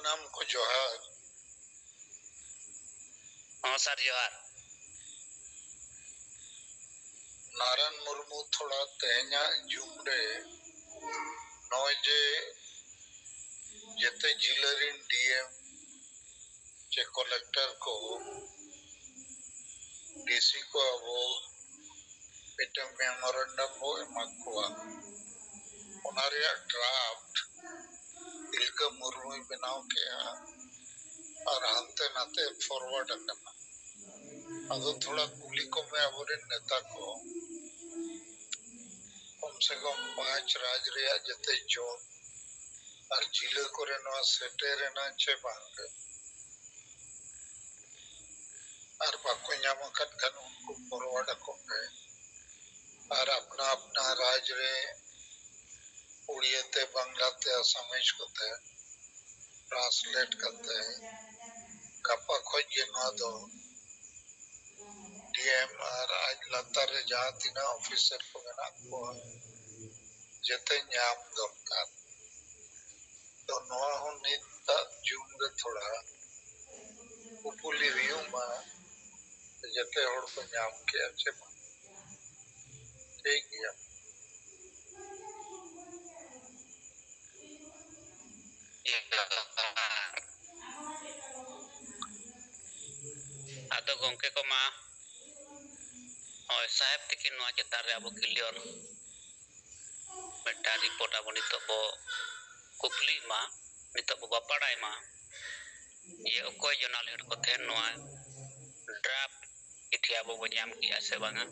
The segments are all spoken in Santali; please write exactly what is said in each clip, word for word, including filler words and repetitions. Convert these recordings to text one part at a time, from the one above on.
ᱥᱟᱱᱟᱢ ᱠᱚ ᱡᱚᱦᱟᱨ᱾ ᱦᱚᱸ ᱥᱟᱨ, ᱡᱚᱦᱟᱨ᱾ ᱱᱟᱨᱟᱭᱚᱱ ᱢᱩᱨᱢᱩ, ᱛᱷᱚᱲᱟ ᱛᱮᱦᱮᱧᱟᱜ ᱡᱩᱢ ᱨᱮ ᱱᱚᱜᱼᱚᱭ ᱡᱮ ᱡᱮᱛᱮ ᱡᱤᱞᱟᱹ ᱨᱤᱱ ᱰᱤ ᱮᱢ ᱪᱮ ᱠᱚᱞᱮᱠᱴᱚᱨ ᱠᱚ, ᱰᱤ ᱥᱤ ᱠᱚ ᱟᱵᱚ ᱢᱤᱫᱴᱟᱝ ᱢᱮᱢᱳᱨᱮᱱᱰᱟᱢ ᱵᱚ ᱮᱢᱟ ᱠᱚᱣᱟ᱾ ᱚᱱᱟ ᱨᱮᱭᱟᱜ ᱰᱨᱟᱯᱴ ᱛᱤᱞᱠᱟᱹ ᱢᱩᱨᱢᱩᱭ ᱵᱮᱱᱟᱣ ᱠᱮᱜᱼᱟ ᱟᱨ ᱦᱟᱱᱛᱮ ᱱᱟᱛᱮ ᱯᱷᱚᱨᱣᱟᱨᱰ ᱟᱠᱟᱱᱟ᱾ ᱟᱫᱚ ᱛᱷᱚᱲᱟ ᱠᱩᱞᱤ ᱠᱚᱢᱮ ᱟᱵᱚᱨᱮᱱ ᱱᱮᱛᱟ ᱠᱚ, ᱠᱚᱢ ᱥᱮ ᱠᱚᱢ ᱯᱟᱸᱪ ᱨᱟᱡᱽ ᱨᱮᱭᱟᱜ ᱡᱮᱛᱮ ᱡᱚᱱ ᱟᱨ ᱡᱤᱞᱟᱹ ᱠᱚᱨᱮ ᱱᱚᱣᱟ ᱥᱮᱴᱮᱨ ᱮᱱᱟ ᱪᱮ ᱵᱟᱝ ᱜᱮ? ᱟᱨ ᱵᱟᱠᱚ ᱧᱟᱢ ᱟᱠᱟᱫ ᱠᱷᱟᱱ ᱩᱱᱠᱩ ᱯᱷᱚᱨᱣᱟᱨᱰ ᱟᱠᱚ ᱯᱮ᱾ ᱟᱨ ᱟᱯᱱᱟ ᱟᱯᱱᱟ ᱨᱟᱡᱽ ᱨᱮ ᱩᱲᱤᱭᱟ ᱛᱮ, ᱵᱟᱝᱞᱟ ᱛᱮ, ᱟᱥᱟᱢᱤᱡ ᱠᱚᱛᱮ ᱴᱨᱟᱱᱥᱞᱮᱴ ᱠᱟᱛᱮ ᱜᱟᱯᱟ ᱠᱷᱚᱡ ᱜᱮ ᱱᱚᱣᱟ ᱫᱚ ᱰᱤ ᱮᱢ ᱟᱨ ᱟᱡ ᱞᱟᱛᱟᱨ ᱨᱮ ᱡᱟᱦᱟᱸ ᱛᱤᱱᱟᱹᱜ ᱚᱯᱷᱤᱥᱟᱨ ᱠᱚ ᱢᱮᱱᱟᱜ ᱠᱚᱣᱟ, ᱡᱮᱛᱮ ᱧᱟᱢ ᱫᱚᱨᱠᱟᱨ᱾ ᱛᱚ ᱱᱚᱣᱟ ᱦᱚᱸ ᱱᱤᱛᱟᱜ ᱡᱩᱢ ᱨᱮ ᱛᱷᱚᱲᱟ ᱠᱩᱯᱩᱞᱤ ᱦᱩᱭᱩᱜ ᱢᱟ, ᱡᱮᱛᱮ ᱦᱚᱲ ᱠᱚ ᱧᱟᱢ ᱠᱮᱜᱼᱟ ᱪᱮ ᱵᱟᱝ? ᱴᱷᱤᱠ ᱜᱮᱭᱟ᱾ ᱟᱫᱚ ᱜᱚᱢᱠᱮ ᱠᱚᱢᱟ, ᱦᱳᱭ, ᱥᱟᱦᱮᱵᱽ ᱛᱤᱠᱤᱱ ᱱᱚᱣᱟ ᱪᱮᱛᱟᱱ ᱨᱮ ᱟᱵᱚ ᱠᱞᱤᱭᱟᱨ ᱢᱤᱫᱴᱟᱝ ᱨᱤᱯᱳᱨᱴ ᱟᱵᱚ ᱱᱤᱛᱚᱜ ᱵᱚ ᱠᱩᱠᱞᱤᱜ ᱢᱟ, ᱱᱤᱛᱚᱜ ᱵᱚ ᱵᱟᱯᱟᱲᱟᱭ ᱢᱟ ᱡᱮ ᱚᱠᱚᱭ ᱡᱚᱱᱟᱞ ᱦᱮᱰ ᱠᱚ ᱴᱷᱮᱱ ᱱᱚᱣᱟ ᱰᱨᱟᱯᱴ ᱪᱤᱴᱷᱤ ᱟᱵᱚ ᱵᱚ ᱧᱟᱢ ᱠᱮᱜᱼᱟ ᱥᱮ ᱵᱟᱝᱟ,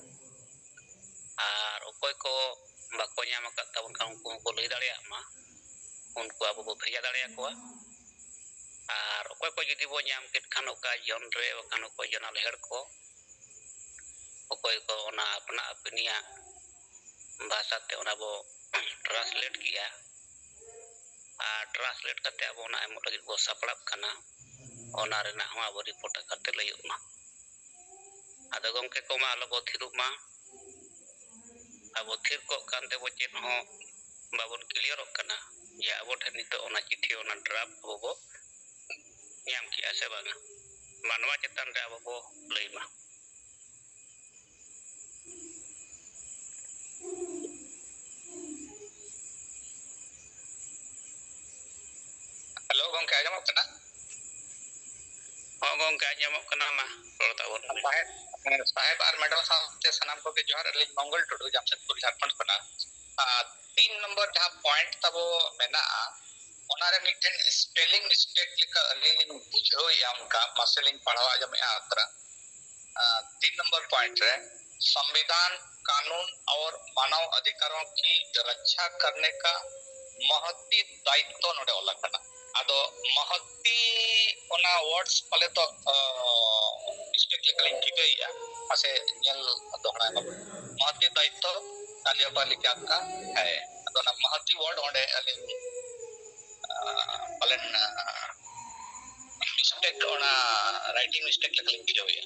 ᱟᱨ ᱚᱠᱚᱭ ᱠᱚ ᱵᱟᱠᱚ ᱧᱟᱢ ᱟᱠᱟᱫ ᱛᱟᱵᱚᱱ ᱠᱷᱟᱱ ᱩᱱᱠᱩ ᱦᱚᱸᱠᱚ ᱞᱟᱹᱭ ᱫᱟᱲᱮᱭᱟᱜ ᱢᱟ, ᱩᱱᱠᱩ ᱟᱵᱚ ᱵᱚ ᱵᱷᱮᱡᱟ ᱫᱟᱲᱮᱭᱟᱠᱚᱣᱟ᱾ ᱟᱨ ᱚᱠᱚᱭ ᱠᱚ ᱡᱩᱫᱤ ᱵᱚ ᱧᱟᱢ ᱠᱮᱫ ᱠᱷᱟᱱ ᱚᱠᱟ ᱡᱚᱱ ᱨᱮ ᱵᱟᱠᱷᱟᱱ ᱚᱠᱚᱭ ᱡᱚᱱᱟᱞ ᱦᱮᱰ ᱠᱚ, ᱚᱠᱚᱭ ᱠᱚ ᱚᱱᱟ ᱟᱯᱱᱟ ᱟᱹᱯᱤᱱᱤᱭᱟᱜ ᱵᱷᱟᱥᱟ ᱛᱮ ᱚᱱᱟ ᱵᱚ ᱴᱨᱟᱱᱥᱞᱮᱴ ᱠᱮᱜᱼᱟ, ᱟᱨ ᱴᱨᱟᱱᱥᱞᱮᱴ ᱠᱟᱛᱮ ᱟᱵᱚ ᱚᱱᱟ ᱮᱢᱚᱜ ᱞᱟᱹᱜᱤᱫ ᱵᱚ ᱥᱟᱯᱲᱟᱜ ᱠᱟᱱᱟ, ᱚᱱᱟ ᱨᱮᱱᱟᱜ ᱦᱚᱸ ᱟᱵᱚ ᱨᱤᱯᱳᱨᱴ ᱟᱠᱟᱨ ᱛᱮ ᱞᱟᱹᱭᱚᱜ ᱢᱟ᱾ ᱟᱫᱚ ᱜᱚᱢᱠᱮ ᱠᱚᱢᱟ ᱟᱞᱚ ᱵᱚ ᱛᱷᱤᱨᱚᱜ ᱢᱟ, ᱟᱵᱚ ᱛᱷᱤᱨ ᱠᱚᱜ ᱠᱟᱱ ᱛᱮᱵᱚ ᱪᱮᱫ ᱦᱚᱸ ᱵᱟᱵᱚᱱ ᱠᱞᱤᱭᱟᱨᱚᱜ ᱠᱟᱱᱟ ᱡᱮ ᱟᱵᱚ ᱴᱷᱮᱱ ᱱᱤᱛᱚᱜ ᱚᱱᱟ ᱪᱤᱴᱷᱤ, ᱚᱱᱟ ᱰᱨᱟᱯᱴ ᱟᱵᱚ ᱵᱚ ᱧᱟᱢ ᱠᱮᱜᱼᱟ ᱥᱮ ᱵᱟᱝᱟ? ᱢᱟᱱᱣᱟ ᱪᱮᱛᱟᱱ ᱨᱮ ᱟᱵᱚ ᱵᱚ ᱞᱟᱹᱭ ᱢᱟ᱾ ᱦᱮᱞᱳ, ᱜᱚᱝᱠᱮ, ᱟᱸᱡᱚᱢᱚᱜ ᱠᱟᱱᱟ? ᱦᱚᱸ, ᱜᱚᱝᱠᱮ, ᱟᱸᱡᱚᱢᱚᱜ ᱠᱟᱱᱟ᱾ ᱢᱟ, ᱨᱚᱲ ᱛᱟᱵᱚᱱ ᱢᱮ᱾ ᱥᱟᱦᱮᱵ, ᱥᱟᱦᱮᱵ ᱟᱨ ᱢᱮᱰᱟᱢ ᱥᱟᱶᱛᱮ ᱥᱟᱱᱟᱢ ᱠᱚᱜᱮ ᱡᱚᱦᱟᱨ᱾ ᱟᱹᱞᱤᱧ ᱢᱚᱝᱜᱚᱞ ᱴᱩᱰᱩ, ᱡᱟᱢᱥᱮᱫᱽᱯᱩᱨ, ᱡᱷᱟᱲᱠᱷᱚᱸᱰ ᱠᱷᱚᱱᱟᱜ᱾ ᱟᱨ ᱛᱤᱱ ᱱᱚᱢᱵᱚᱨ ᱡᱟᱦᱟᱸ ᱯᱚᱭᱮᱱᱴ ᱛᱟᱵᱚ ᱢᱮᱱᱟᱜᱼᱟ, ᱚᱱᱟᱨᱮ ᱢᱤᱫᱴᱮᱱ ᱥᱯᱮᱞᱤᱝ ᱢᱤᱥᱴᱮᱠ ᱞᱮᱠᱟ ᱟᱹᱞᱤᱧ ᱞᱤᱧ ᱵᱩᱡᱷᱟᱹᱣᱮᱫᱼᱟ, ᱚᱱᱠᱟ ᱢᱟᱥᱮ ᱞᱤᱧ ᱯᱟᱲᱦᱟᱣ ᱟᱸᱡᱚᱢᱮᱫᱼᱟ ᱟᱛᱨᱟ᱾ ᱟᱨ ᱛᱤᱱ ᱱᱚᱢᱵᱚᱨ ᱯᱚᱭᱮᱱᱴ ᱨᱮ ᱥᱚᱝᱵᱤᱫᱷᱟᱱ, ᱠᱟᱱᱩᱱ ᱚᱨ ᱢᱟᱱᱟᱣ ᱚᱫᱷᱤᱠᱟᱨᱚ ᱠᱤ ᱨᱟᱠᱪᱷᱟ ᱠᱟᱨᱱᱮ ᱠᱟ ᱢᱚᱦᱚᱛᱤ ᱫᱟᱭᱤᱛᱛᱚ ᱱᱚᱰᱮ ᱚᱞ ᱟᱠᱟᱱᱟ᱾ ᱟᱫᱚ ᱢᱚᱦᱚᱛᱤ ᱚᱱᱟ ᱣᱟᱨᱰᱥ ᱯᱟᱞᱮ ᱛᱚ, ᱟᱸ, ᱢᱤᱥᱴᱮᱠ ᱞᱮᱠᱟᱞᱤᱧ ᱴᱷᱤᱠᱟᱹᱭᱮᱫᱼᱟ, ᱢᱟᱥᱮ ᱧᱮᱞ ᱫᱚᱦᱲᱟᱭ ᱢᱟᱵᱚᱱ᱾ ᱢᱚᱦᱚᱛᱤ ᱫᱟᱭᱤᱛᱛᱚ ᱠᱟᱨᱭᱚᱯᱟᱞᱤᱠᱟ ᱠᱟ ᱦᱮ᱾ ᱟᱫᱚ ᱚᱱᱟ ᱢᱚᱦᱚᱛᱤ ᱣᱟᱨᱰ ᱚᱸᱰᱮ ᱟᱹᱞᱤᱧ, ᱟᱸ, ᱯᱟᱞᱮᱱ, ᱟᱸ, ᱢᱤᱥᱴᱮᱠ, ᱚᱱᱟ ᱨᱟᱭᱴᱤᱝ ᱢᱤᱥᱴᱮᱠ ᱞᱮᱠᱟᱞᱤᱧ ᱵᱩᱡᱷᱟᱹᱣᱮᱫᱼᱟ᱾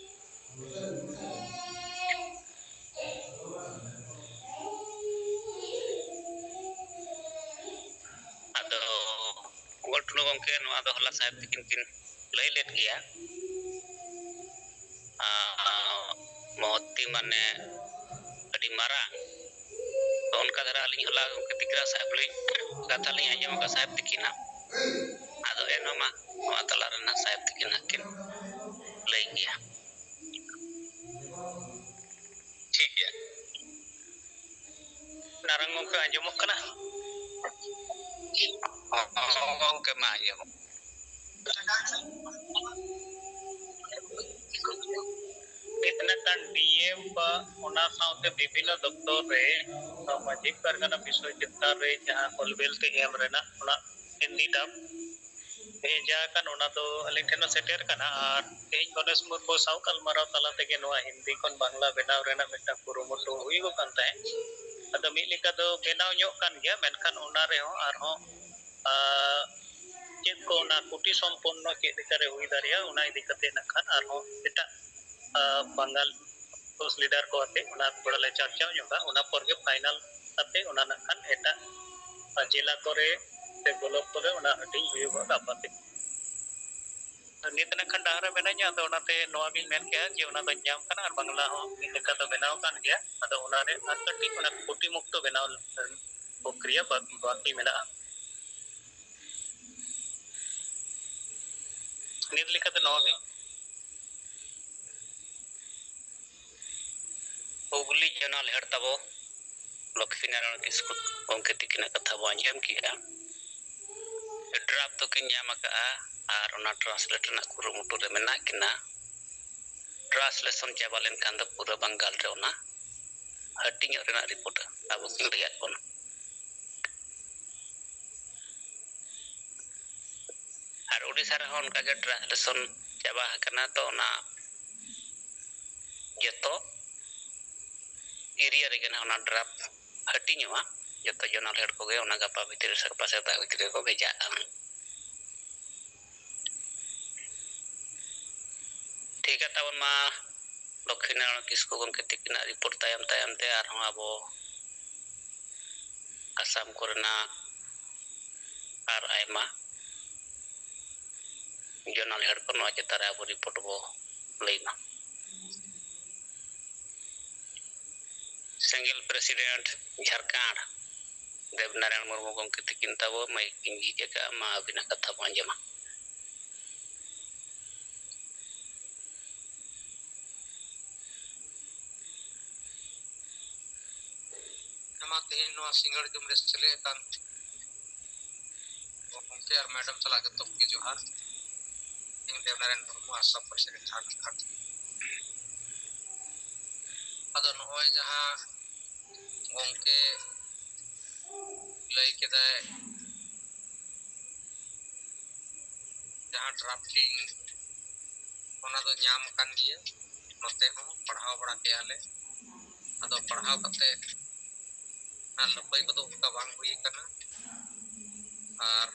ᱟᱫᱚ ᱜᱚᱲ ᱴᱩᱰᱩ ᱜᱚᱢᱠᱮ, ᱱᱚᱣᱟ ᱫᱚ ᱦᱚᱞᱟ ᱥᱟᱦᱮᱵ ᱛᱤᱠᱤᱱ ᱠᱤᱱ ᱞᱟᱹᱭ ᱞᱮᱫ ᱜᱮᱭᱟ᱾ ᱟᱨ ᱢᱚᱦᱚᱛᱤ ᱢᱟᱱᱮ ᱟᱹᱰᱤ ᱢᱟᱨᱟᱝ᱾ ᱛᱚ, ᱚᱱᱠᱟ ᱫᱷᱟᱨᱟ ᱟᱹᱞᱤᱧ ᱦᱚᱞᱟ ᱜᱚᱢᱠᱮ ᱛᱤᱠᱨᱟ ᱥᱟᱦᱮᱵ ᱞᱤᱧ ᱠᱟᱛᱷᱟ ᱞᱤᱧ ᱟᱸᱡᱚᱢ ᱟᱠᱟᱫ ᱥᱟᱦᱮᱵ ᱛᱤᱠᱤᱱᱟᱜ᱾ ᱟᱫᱚ ᱮᱱᱦᱚᱸ ᱢᱟ, ᱱᱚᱣᱟ ᱛᱟᱞᱟ ᱨᱮᱱᱟᱜ ᱥᱟᱦᱮᱵ ᱛᱤᱠᱤᱱ ᱦᱟᱸᱜ ᱠᱤᱱ ᱞᱟᱹᱭ ᱜᱮᱭᱟ᱾ ᱴᱷᱤᱠ ᱜᱮᱭᱟ᱾ ᱱᱟᱨᱟᱝ ᱜᱚᱢᱠᱮ, ᱟᱸᱡᱚᱢᱚᱜ ᱠᱟᱱᱟ? ᱦᱚᱸ, ᱜᱚᱢᱠᱮ, ᱢᱟ ᱟᱸᱡᱚᱢᱚᱜ᱾ ᱛᱤᱱᱟᱹᱜ ᱜᱟᱱ ᱰᱤ ᱮᱢ ᱵᱟ ᱚᱱᱟ ᱥᱟᱶᱛᱮ ᱵᱤᱵᱷᱤᱱᱱᱚ ᱫᱚᱯᱛᱚᱨ ᱨᱮ ᱢᱟᱹᱡᱷᱤ ᱯᱟᱨᱜᱟᱱᱟ ᱵᱤᱥᱚᱭ ᱪᱮᱛᱟᱱ ᱨᱮ ᱡᱟᱦᱟᱸ ᱚᱞᱵᱮᱞ ᱛᱮ ᱮᱢ ᱨᱮᱱᱟᱜ ᱚᱱᱟ ᱦᱤᱱᱫᱤ ᱰᱟᱵ ᱵᱷᱮᱡᱟ ᱟᱠᱟᱱ, ᱚᱱᱟ ᱫᱚ ᱟᱹᱞᱤᱧ ᱴᱷᱮᱱ ᱦᱚᱸ ᱥᱮᱴᱮᱨ ᱠᱟᱱᱟ᱾ ᱟᱨ ᱛᱮᱦᱮᱧ ᱜᱚᱱᱮᱥ ᱢᱩᱨᱢᱩ ᱥᱟᱶ ᱜᱟᱞᱢᱟᱨᱟᱣ ᱛᱟᱞᱟ ᱛᱮᱜᱮ ᱱᱚᱣᱟ ᱦᱤᱱᱫᱤ ᱠᱷᱚᱱ ᱵᱟᱝᱞᱟ ᱵᱮᱱᱟᱣ ᱨᱮᱱᱟᱜ ᱢᱤᱫᱴᱟᱝ ᱠᱩᱨᱩᱢᱩᱴᱩ ᱦᱩᱭᱩᱜᱚᱜ ᱠᱟᱱ ᱛᱟᱦᱮᱸᱫ᱾ ᱟᱫᱚ ᱢᱤᱫ ᱞᱮᱠᱟ ᱫᱚ ᱵᱮᱱᱟᱣ ᱧᱚᱜ ᱠᱟᱱ ᱜᱮᱭᱟ, ᱢᱮᱱᱠᱷᱟᱱ ᱚᱱᱟ ᱨᱮᱦᱚᱸ ᱟᱨᱦᱚᱸ, ᱟᱨ ᱪᱮᱫ ᱠᱚ ᱚᱱᱟ ᱠᱩᱴᱤ ᱥᱚᱢᱯᱚᱱᱱᱚ ᱪᱮᱫ ᱞᱮᱠᱟᱨᱮ ᱦᱩᱭ ᱫᱟᱲᱮᱭᱟᱜᱼᱟ, ᱚᱱᱟ ᱤᱫᱤ ᱠᱟᱛᱮ ᱱᱟᱜ ᱠᱷᱟᱱ ᱟᱨᱦᱚᱸ ᱮᱴᱟᱜ, ᱟᱨ, ᱵᱟᱝᱜᱟᱞ ᱥᱳᱨᱥ ᱞᱤᱰᱟᱨ ᱠᱚ ᱟᱛᱮ ᱚᱱᱟ ᱛᱷᱚᱲᱟ ᱞᱮ ᱪᱟᱨᱪᱟᱣ ᱧᱚᱜᱟ, ᱚᱱᱟ ᱯᱚᱨ ᱜᱮ ᱯᱷᱟᱭᱱᱟᱞ ᱠᱟᱛᱮ ᱚᱱᱟ ᱱᱟᱜ ᱠᱷᱟᱱ ᱮᱴᱟᱜ, ᱟᱨ, ᱡᱮᱞᱟ ᱠᱚᱨᱮ ᱥᱮ ᱵᱞᱚᱠ ᱠᱚᱨᱮ ᱚᱱᱟ ᱦᱟᱹᱴᱤᱧ ᱦᱩᱭᱩᱜᱼᱟ ᱜᱟᱯᱟ ᱛᱮ᱾ ᱱᱤᱛ ᱱᱟᱜ ᱠᱷᱟᱱ ᱰᱟᱦᱟᱨ ᱨᱮ ᱢᱮᱱᱟᱹᱧᱟ, ᱟᱫᱚ ᱚᱱᱟᱛᱮ ᱱᱚᱣᱟ ᱜᱤᱧ ᱢᱮᱱ ᱠᱮᱜᱼᱟ ᱡᱮ ᱚᱱᱟ ᱫᱚ ᱧᱟᱢ ᱠᱟᱱᱟ ᱟᱨ ᱵᱟᱝᱞᱟ ᱦᱚᱸ ᱢᱤᱫ ᱞᱮᱠᱟ ᱫᱚ ᱵᱮᱱᱟᱣ ᱠᱟᱱ ᱜᱮᱭᱟ᱾ ᱟᱫᱚ ᱚᱱᱟᱨᱮ ᱟᱨ ᱠᱟᱹᱴᱤᱡ ᱚᱱᱟ ᱠᱩᱴᱤ ᱢᱩᱠᱛᱚ ᱵᱮᱱᱟᱣ ᱯᱨᱚᱠᱨᱤᱭᱟ ᱵᱟ-, ᱵᱟᱹᱠᱤ ᱢᱮᱱᱟᱜᱼᱟ᱾ ᱱᱤᱛ ᱞᱮᱠᱟᱛᱮ ᱱᱚᱣᱟ ᱜᱮ᱾ ᱦᱩᱜᱽᱞᱤ ᱡᱚᱱᱟᱞ ᱦᱮᱲ ᱛᱟᱵᱚ ᱞᱚᱠᱠᱷᱤ ᱱᱟᱨᱟᱭᱚᱬ ᱠᱤᱥᱠᱩ ᱜᱚᱢᱠᱮ ᱛᱤᱠᱤᱱᱟᱜ ᱠᱟᱛᱷᱟ ᱵᱚ ᱟᱸᱡᱚᱢ ᱠᱮᱜᱼᱟ᱾ ᱰᱨᱟᱯ ᱫᱚᱠᱤᱱ ᱧᱟᱢ ᱟᱠᱟᱜᱼᱟ ᱟᱨ ᱚᱱᱟ ᱴᱨᱟᱱᱥᱞᱮᱴ ᱨᱮᱱᱟᱜ ᱠᱩᱨᱩᱢᱩᱴᱩ ᱨᱮ ᱢᱮᱱᱟᱜ ᱠᱤᱱᱟ᱾ ᱴᱨᱟᱱᱥᱞᱮᱥᱚᱱ ᱪᱟᱵᱟ ᱞᱮᱱᱠᱷᱟᱱ ᱫᱚ ᱯᱩᱨᱟᱹ ᱵᱟᱝᱜᱟᱞ ᱨᱮ ᱚᱱᱟ ᱦᱟᱹᱴᱤᱧᱚᱜ ᱨᱮᱱᱟᱜ ᱨᱤᱯᱳᱨᱴ ᱟᱵᱚ ᱠᱤᱱ ᱞᱟᱹᱭᱟᱫ ᱵᱚᱱᱟ᱾ ᱟᱨ ᱳᱰᱤᱥᱟ ᱨᱮᱦᱚᱸ ᱚᱱᱠᱟᱜᱮ ᱴᱨᱟᱱᱥᱞᱮᱥᱚᱱ ᱪᱟᱵᱟ ᱟᱠᱟᱱᱟ, ᱛᱚ ᱚᱱᱟ ᱡᱚᱛᱚ ᱮᱨᱤᱭᱟ ᱨᱮᱜᱮ ᱱᱟᱦᱟᱜ ᱚᱱᱟ ᱰᱨᱟᱯ ᱦᱟᱹᱴᱤᱧᱚᱜᱼᱟ᱾ ᱡᱚᱛᱚ ᱡᱚᱱᱟᱞ ᱦᱮᱰ ᱠᱚᱜᱮ ᱚᱱᱟ ᱜᱟᱯᱟ ᱵᱷᱤᱛᱤᱨ ᱨᱮ ᱥᱮ ᱜᱟᱯᱟ ᱥᱮᱛᱟᱜ ᱵᱷᱤᱛᱤᱨ ᱨᱮᱠᱚ ᱵᱷᱮᱡᱟᱜᱼᱟ᱾ ᱴᱷᱤᱠ ᱜᱮᱭᱟ, ᱛᱟᱵᱚᱱ ᱢᱟ ᱞᱚᱠᱠᱷᱤ ᱱᱟᱨᱟᱭᱚᱬ ᱠᱤᱥᱠᱩ ᱜᱚᱢᱠᱮ ᱛᱤᱠᱤᱱᱟᱜ ᱨᱤᱯᱳᱨᱴ ᱛᱟᱭᱚᱢ ᱛᱟᱭᱚᱢ ᱛᱮ ᱟᱨᱦᱚᱸ ᱟᱵᱚ ᱟᱥᱟᱢ ᱠᱚᱨᱮᱱᱟᱜ ᱟᱨ ᱟᱭᱢᱟ ᱡᱚᱱᱟᱞ ᱦᱮᱰ ᱠᱚ ᱱᱚᱣᱟ ᱪᱮᱛᱟᱱ ᱨᱮ ᱟᱵᱚ ᱨᱤᱯᱳᱨᱴ ᱵᱚ ᱞᱟᱹᱭ ᱢᱟ᱾ ᱥᱮᱸᱜᱮᱞ ᱯᱨᱮᱥᱤᱰᱮᱱᱴ ᱡᱷᱟᱲᱠᱷᱚᱸᱰ ᱫᱮᱵᱽᱱᱟᱨᱟᱭᱚᱬ ᱢᱩᱨᱢᱩ ᱜᱚᱢᱠᱮ ᱛᱤᱠᱤᱱ ᱛᱟᱵᱚ ᱢᱟᱭᱤᱠ ᱤᱧ ᱡᱷᱤᱡ ᱟᱠᱟᱫᱼᱟ, ᱢᱟ ᱟᱹᱵᱤᱱᱟᱜ ᱠᱟᱛᱷᱟ ᱵᱚ ᱟᱸᱡᱚᱢᱟ᱾ ᱟᱢᱟᱜ ᱛᱮᱦᱮᱧ ᱱᱚᱣᱟ ᱥᱤᱸᱜᱟᱹᱲ ᱡᱚᱢ ᱨᱮ ᱥᱮᱞᱮᱫ ᱟᱠᱟᱱ ᱜᱚᱢᱠᱮ ᱟᱨ ᱢᱮᱰᱟᱢ ᱥᱟᱞᱟᱜ ᱡᱚᱛᱚ ᱠᱚᱜᱮ ᱡᱚᱦᱟᱨ᱾ ᱤᱧ ᱫᱮᱵᱽᱱᱟᱨᱟᱭᱚᱬ ᱢᱩᱨᱢᱩ, ᱟᱥᱟᱢ ᱯᱨᱮᱥᱤᱰᱮᱱᱴ ᱡᱷᱟᱲᱠᱷᱚᱸᱰ᱾ ᱟᱫᱚ ᱱᱚᱜᱼᱚᱭ ᱡᱟᱦᱟᱸ ᱜᱚᱢᱠᱮ ᱞᱟᱹᱭ ᱠᱮᱫᱟᱭ, ᱡᱟᱦᱟᱸ ᱰᱨᱟᱯᱷᱴᱤᱝ, ᱚᱱᱟ ᱫᱚ ᱧᱟᱢ ᱟᱠᱟᱱ ᱜᱮᱭᱟ᱾ ᱱᱚᱛᱮ ᱦᱚᱸ ᱯᱟᱲᱦᱟᱣ ᱵᱟᱲᱟ ᱠᱮᱜᱼᱟ ᱞᱮ᱾ ᱟᱫᱚ ᱯᱟᱲᱦᱟᱣ ᱠᱟᱛᱮ ᱟᱨ ᱞᱟᱹᱯᱟᱹᱭ ᱠᱚᱫᱚ ᱚᱱᱠᱟ ᱵᱟᱝ ᱦᱩᱭ ᱟᱠᱟᱱᱟ᱾ ᱟᱨ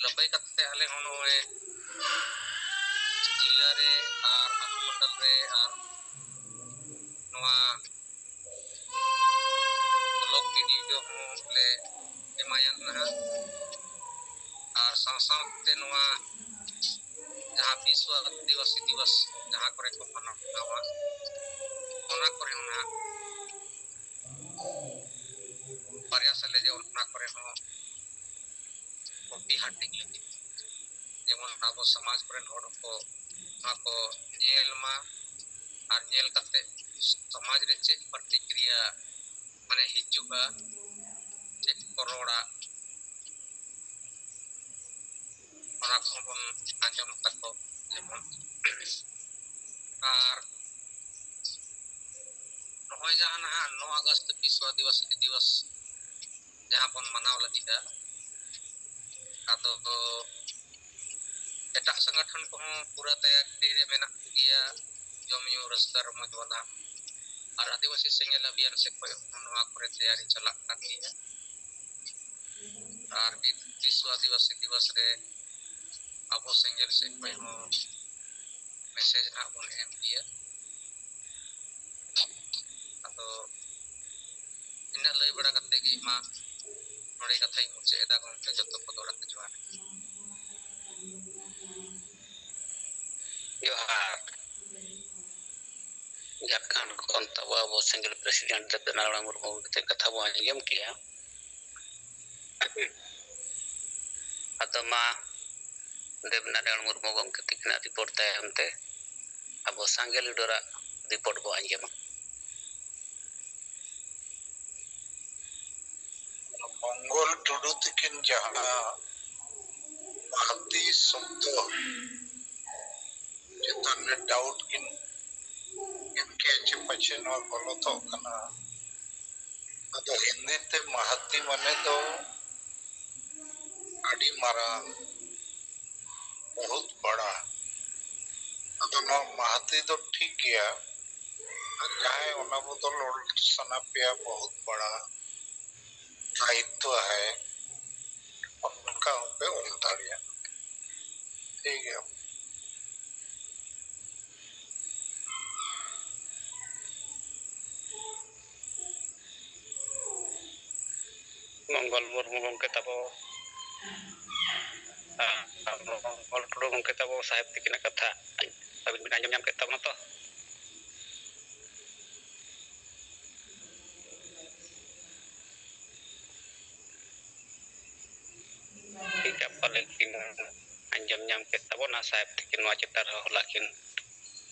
ᱞᱟᱹᱯᱟᱹᱭ ᱠᱟᱛᱮ ᱟᱞᱮ ᱦᱚᱸ ᱱᱚᱜᱼᱚᱭ ᱡᱮᱞᱟ ᱨᱮ ᱟᱨ ᱚᱱᱩᱢᱚᱱᱰᱚᱞ ᱨᱮ ᱟᱨ ᱱᱚᱣᱟ ᱵᱞᱚᱠ ᱵᱤ ᱰᱤ ᱳ ᱦᱚᱸ ᱞᱮ ᱮᱢᱟᱭᱟ ᱱᱟᱦᱟᱜ᱾ ᱟᱨ ᱥᱟᱶ ᱥᱟᱶᱛᱮ ᱱᱚᱣᱟ ᱡᱟᱦᱟᱸ ᱵᱤᱥᱣ ᱟᱹᱫᱤᱵᱟᱹᱥᱤ ᱫᱤᱵᱚᱥ ᱡᱟᱦᱟᱸ ᱠᱚᱨᱮ ᱠᱚ ᱢᱟᱱᱟᱣᱟ, ᱚᱱᱟ ᱠᱚᱨᱮ ᱦᱚᱸ ᱱᱟᱦᱟᱜ ᱵᱟᱨᱭᱟ ᱥᱮᱞᱮᱫ ᱚᱱᱟ ᱠᱚᱨᱮ ᱦᱚᱸ ᱠᱚᱯᱤ ᱦᱟᱹᱴᱤᱧ ᱞᱟᱹᱜᱤᱫ, ᱡᱮᱢᱚᱱ ᱟᱵᱚ ᱥᱚᱢᱟᱡᱽ ᱠᱚᱨᱮᱱ ᱦᱚᱲ ᱠᱚ ᱱᱚᱣᱟ ᱠᱚ ᱧᱮᱞ ᱢᱟ, ᱟᱨ ᱧᱮᱞ ᱠᱟᱛᱮ ᱥᱚᱢᱟᱡᱽ ᱨᱮ ᱪᱮᱫ ᱯᱨᱚᱛᱤᱠᱨᱤᱭᱟ ᱢᱟᱱᱮ ᱦᱤᱡᱩᱜᱼᱟ, ᱪᱮᱫ ᱠᱚ ᱨᱚᱲᱟ, ᱚᱱᱟ ᱠᱚᱦᱚᱸ ᱵᱚᱱ ᱟᱸᱡᱚᱢ ᱛᱟᱠᱚ ᱡᱮᱢᱚᱱ᱾ ᱟᱨ ᱱᱚᱜᱼᱚᱭ ᱡᱟᱦᱟᱸ ᱱᱟᱦᱟᱜ ᱱᱚ ᱟᱜᱚᱥᱴ ᱵᱤᱥᱣ ᱟᱹᱫᱤᱵᱟᱹᱥᱤ ᱫᱤᱵᱚᱥ ᱡᱟᱦᱟᱸ ᱵᱚᱱ ᱢᱟᱱᱟᱣ ᱞᱟᱹᱜᱤᱫᱼᱟ, ᱟᱫᱚ ᱮᱴᱟᱜ ᱥᱚᱝᱜᱚᱴᱷᱚᱱ ᱠᱚᱦᱚᱸ ᱯᱩᱨᱟᱹ ᱛᱮᱭᱟᱨᱤ ᱨᱮ ᱢᱮᱱᱟᱜ ᱠᱚᱜᱮᱭᱟ, ᱡᱚᱢ ᱧᱩ ᱨᱟᱹᱥᱠᱟᱹ ᱨᱚᱢᱚᱡᱽ ᱵᱟᱞᱟ᱾ ᱟᱨ ᱟᱹᱫᱤᱵᱟᱹᱥᱤ ᱥᱮᱸᱜᱮᱞ ᱚᱵᱷᱤᱭᱟᱱ ᱥᱮᱫ ᱠᱷᱚᱱ ᱦᱚᱸ ᱱᱚᱣᱟ ᱠᱚᱨᱮ ᱛᱮᱭᱟᱨᱤ ᱪᱟᱞᱟᱜ ᱠᱟᱱ ᱜᱮᱭᱟ᱾ ᱟᱨ ᱵᱤ-, ᱵᱤᱥᱣ ᱟᱹᱫᱤᱵᱟᱹᱥᱤ ᱫᱤᱵᱚᱥ ᱨᱮ ᱟᱵᱚ ᱥᱮᱸᱜᱮᱞ ᱥᱮᱫ ᱠᱷᱚᱱ ᱦᱚᱸ ᱢᱮᱥᱮᱡᱽ ᱱᱟᱦᱟᱜ ᱵᱚᱱ ᱮᱢ ᱜᱮᱭᱟ᱾ ᱟᱫᱚ ᱤᱱᱟᱹᱜ ᱞᱟᱹᱭ ᱵᱟᱲᱟ ᱠᱟᱛᱮ ᱜᱮ ᱢᱟ ᱱᱚᱰᱮ ᱠᱟᱛᱷᱟᱧ ᱢᱩᱪᱟᱹᱫ ᱮᱫᱟ ᱜᱚᱢᱠᱮ, ᱡᱚᱛᱚ ᱠᱚ ᱫᱚᱦᱲᱟ ᱛᱮ ᱡᱚᱦᱟᱨ᱾ ᱡᱚᱦᱟᱨ᱾ ᱡᱷᱟᱲᱠᱷᱚᱸᱰ ᱠᱷᱚᱱ ᱛᱟᱵᱚ ᱟᱵᱚ ᱥᱮᱸᱜᱮᱞ ᱯᱨᱮᱥᱤᱰᱮᱱᱴ ᱫᱮᱵ ᱱᱟᱨᱟᱭᱚᱬ ᱢᱩᱨᱢᱩ ᱜᱚᱢᱠᱮ ᱠᱟᱛᱷᱟ ᱵᱚᱱ ᱟᱸᱡᱚᱢ ᱠᱮᱜᱼᱟ᱾ ᱟᱫᱚ ᱢᱟ ᱫᱮᱵ ᱱᱟᱨᱟᱭᱚᱬ ᱢᱩᱨᱢᱩ ᱜᱚᱢᱠᱮ ᱛᱤᱠᱤᱱᱟᱜ ᱨᱤᱯᱳᱨᱴ ᱛᱟᱭᱚᱢ ᱛᱮ ᱟᱵᱚ ᱥᱟᱸᱜᱮ ᱞᱤᱰᱟᱨᱟᱜ ᱨᱤᱯᱳᱨᱴ ᱵᱚᱱ ᱟᱸᱡᱚᱢᱟ᱾ ᱢᱚᱝᱜᱚᱞ ᱴᱩᱰᱩ ᱛᱤᱠᱤᱱ ᱡᱟᱦᱟᱸ ᱢᱟᱦᱟᱛᱤ ᱥᱚᱵᱫᱚ ᱪᱮᱛᱟᱱ ᱨᱮ ᱰᱟᱣᱩᱴ ᱠᱤᱱ ᱮᱢ ᱠᱮᱫ ᱪᱮ ᱯᱟᱪᱷᱮ ᱱᱚᱣᱟ ᱜᱚᱞᱚᱛᱚᱜ ᱠᱟᱱᱟ, ᱟᱫᱚ ᱦᱤᱱᱫᱤ ᱛᱮ ᱢᱟᱦᱟᱛᱤ ᱢᱟᱱᱮ ᱫᱚ ᱟᱹᱰᱤ ᱢᱟᱨᱟᱝ, ᱵᱚᱦᱩᱛ ᱵᱟᱲᱟ᱾ ᱟᱫᱚ ᱱᱚᱣᱟ ᱢᱟᱦᱟᱛᱤ ᱫᱚ ᱴᱷᱤᱠ ᱜᱮᱭᱟ, ᱟᱨ ᱡᱟᱦᱟᱸᱭ ᱚᱱᱟ ᱵᱚᱫᱚᱞ ᱚᱞ ᱥᱟᱱᱟ ᱯᱮᱭᱟ, ᱵᱚᱦᱩᱛ ᱵᱟᱲᱟ ᱫᱟᱭᱤᱛᱛᱚ ᱦᱟᱭ, ᱚᱱᱠᱟ ᱦᱚᱸᱯᱮ ᱚᱞ ᱫᱟᱲᱮᱭᱟᱜᱼᱟ᱾ ᱴᱷᱤᱠ ᱜᱮᱭᱟ᱾ ᱢᱚᱝᱜᱚᱞ ᱢᱩᱨᱢᱩ ᱜᱚᱢᱠᱮ ᱛᱟᱵᱚ, ᱟᱨ ᱢᱚᱝᱜᱚᱞ ᱴᱩᱰᱩ ᱜᱚᱢᱠᱮ ᱜᱚᱢᱠᱮ ᱛᱟᱵᱚ ᱥᱟᱦᱮᱵᱽ ᱛᱤᱠᱤᱱᱟᱜ ᱠᱟᱛᱷᱟ ᱟᱹᱵᱤᱱ ᱵᱤᱱ ᱟᱸᱡᱚᱢ ᱧᱟᱢ ᱠᱮᱫ ᱛᱟᱵᱚᱱᱟ ᱛᱚ? ᱴᱷᱤᱠ ᱜᱮᱭᱟ, ᱯᱟᱞᱮ ᱠᱤᱱ ᱟᱸᱡᱚᱢ ᱧᱟᱢ ᱠᱮᱫ ᱛᱟᱵᱚᱱᱟ᱾ ᱥᱟᱦᱮᱵᱽ ᱛᱤᱠᱤᱱ ᱱᱚᱣᱟ ᱪᱮᱛᱟᱱ ᱨᱮᱦᱚᱸ ᱦᱚᱞᱟ ᱠᱤᱱ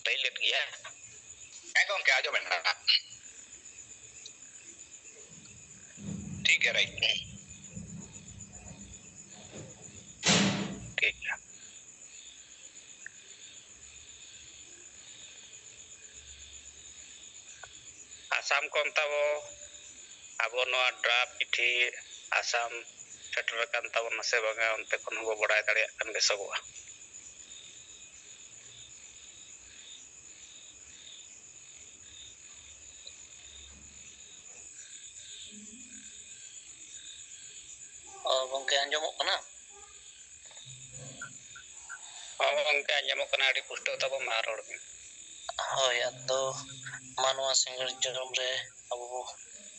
ᱞᱟᱹᱭ ᱞᱮᱫ ᱜᱮᱭᱟ᱾ ᱦᱮᱸ ᱜᱚᱢᱠᱮ, ᱟᱸᱡᱚᱢᱮᱫ ᱠᱟᱱᱟ᱾ ᱴᱷᱤᱠ ᱜᱮᱭᱟ, ᱨᱟᱭᱤᱴ᱾ ᱴᱷᱤᱠ ᱜᱮᱭᱟ᱾ ᱟᱥᱟᱢ ᱠᱷᱚᱱ ᱛᱟᱵᱚ ᱟᱵᱚ ᱱᱚᱣᱟ ᱰᱨᱟᱯ ᱪᱤᱴᱷᱤ ᱟᱥᱟᱢ ᱥᱮᱴᱮᱨ ᱟᱠᱟᱱ ᱛᱟᱵᱚᱱᱟ ᱥᱮ ᱵᱟᱝᱟ, ᱚᱱᱛᱮ ᱠᱷᱚᱱ ᱦᱚᱸᱵᱚ ᱵᱟᱲᱟᱭ ᱫᱟᱲᱮᱭᱟᱜ ᱠᱷᱟᱱ ᱵᱮᱥᱚᱜᱚᱜᱼᱟ᱾ ᱚ, ᱜᱚᱢᱠᱮ, ᱟᱸᱡᱚᱢᱚᱜ ᱠᱟᱱᱟ? ᱦᱚᱸ ᱜᱚᱢᱠᱮ, ᱟᱸᱡᱚᱢᱚᱜ ᱠᱟᱱᱟ ᱟᱹᱰᱤ ᱯᱩᱥᱴᱟᱹᱣ ᱛᱟᱵᱚ, ᱢᱟ ᱨᱚᱲ ᱵᱤᱱ᱾ ᱦᱳᱭ, ᱟᱫᱚ ᱢᱟ ᱱᱚᱣᱟ ᱥᱤᱸᱜᱟᱹᱲ ᱡᱚᱢ ᱨᱮ ᱟᱵᱚ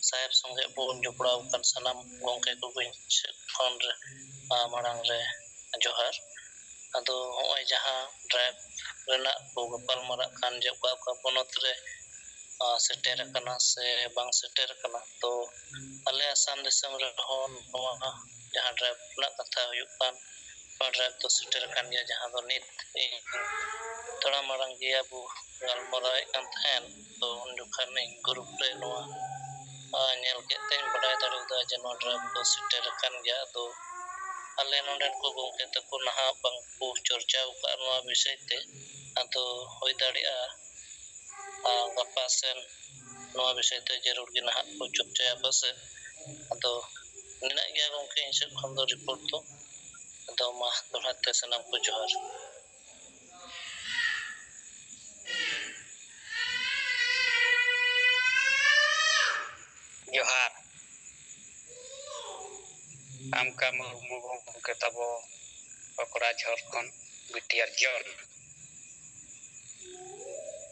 ᱥᱟᱦᱮᱵᱽ ᱥᱚᱸᱜᱮ ᱵᱚᱱ ᱡᱚᱯᱲᱟᱣ ᱟᱠᱟᱱ ᱥᱟᱱᱟᱢ ᱜᱚᱢᱠᱮ ᱠᱚᱜᱮ ᱥᱮᱫ ᱠᱷᱚᱱ ᱨᱮ, ᱟ, ᱢᱟᱲᱟᱝ ᱨᱮ ᱡᱚᱦᱟᱨ᱾ ᱟᱫᱚ ᱦᱚᱸᱜᱼᱚᱭ ᱡᱟᱦᱟᱸ ᱰᱨᱟᱭᱤᱵᱷ ᱨᱮᱱᱟᱜ ᱠᱚ ᱜᱟᱯᱟᱞ ᱢᱟᱨᱟᱜ ᱠᱟᱱ ᱡᱮ ᱚᱠᱟ ᱚᱠᱟ ᱯᱚᱱᱚᱛ ᱨᱮ, ᱟ, ᱥᱮᱴᱮᱨ ᱟᱠᱟᱱᱟ ᱥᱮ ᱵᱟᱝ ᱥᱮᱴᱮᱨ ᱟᱠᱟᱱᱟ, ᱛᱚ ᱟᱞᱮ ᱟᱥᱟᱢ ᱫᱤᱥᱚᱢ ᱨᱮᱦᱚᱸ ᱱᱚᱣᱟ ᱡᱟᱦᱟᱸ ᱰᱨᱟᱭᱤᱵᱷ ᱨᱮᱱᱟᱜ ᱠᱟᱛᱷᱟ ᱦᱩᱭᱩᱜ ᱠᱟᱱ, ᱱᱚᱣᱟ ᱰᱨᱟᱭᱤᱵᱷ ᱫᱚ ᱥᱮᱴᱮᱨ ᱟᱠᱟᱱ ᱜᱮᱭᱟ, ᱡᱟᱦᱟᱸ ᱫᱚ ᱱᱤᱛ ᱤᱧ ᱛᱷᱚᱲᱟ ᱢᱟᱲᱟᱝ ᱜᱮ ᱟᱵᱚ ᱜᱟᱞᱢᱟᱨᱟᱣᱮᱫ ᱠᱟᱱ ᱛᱟᱦᱮᱸᱱ᱾ ᱛᱚ ᱩᱱ ᱡᱚᱠᱷᱟᱱ ᱤᱧ ᱜᱨᱩᱯ ᱨᱮ ᱱᱚᱣᱟ, ᱟ, ᱧᱮᱞ ᱠᱮᱫ ᱛᱮᱧ ᱵᱟᱰᱟᱭ ᱫᱟᱲᱮᱭᱟᱫᱟ ᱡᱮ ᱱᱚᱣᱟ ᱰᱨᱟᱭᱤᱵᱷ ᱫᱚ ᱥᱮᱴᱮᱨ ᱟᱠᱟᱱ ᱜᱮᱭᱟ᱾ ᱟᱫᱚ ᱟᱞᱮ ᱱᱚᱰᱮᱱ ᱠᱚ ᱜᱚᱢᱠᱮ ᱛᱟᱠᱚ ᱱᱟᱦᱟᱜ ᱵᱟᱝ ᱠᱚ ᱪᱚᱨᱪᱟᱣ ᱟᱠᱟᱫᱼᱟ ᱱᱚᱣᱟ ᱵᱤᱥᱚᱭ ᱛᱮ᱾ ᱟᱫᱚ ᱦᱩᱭ ᱫᱟᱲᱮᱭᱟᱜᱼᱟ, ᱟ, ᱜᱟᱯᱟ ᱥᱮᱱ ᱱᱚᱣᱟ ᱵᱤᱥᱚᱭ ᱛᱮ ᱡᱟᱹᱨᱩᱲ ᱜᱮ ᱱᱟᱦᱟᱜ ᱠᱚ ᱪᱚᱨᱪᱟᱭᱟ ᱯᱟᱥᱮᱡ᱾ ᱟᱫᱚ ᱱᱤᱱᱟᱹᱜ ᱜᱮ ᱜᱚᱢᱠᱮ ᱤᱧ ᱥᱮᱫ ᱠᱷᱚᱱ ᱫᱚ ᱨᱤᱯᱳᱨᱴ ᱫᱚ᱾ ᱟᱫᱚ ᱢᱟ ᱫᱚᱦᱲᱟ ᱛᱮ ᱥᱟᱱᱟᱢ ᱠᱚ ᱡᱚᱦᱟᱨ᱾ ᱡᱚᱦᱟᱨ᱾ ᱟᱢᱠᱟ ᱢᱩᱨᱢᱩ ᱜᱚᱢᱠᱮ ᱛᱟᱵᱚ, ᱯᱟᱠᱚᱲᱟ ᱡᱷᱚᱨ ᱠᱷᱚᱱ ᱵᱤᱴᱤ ᱟᱨ ᱡᱚᱱ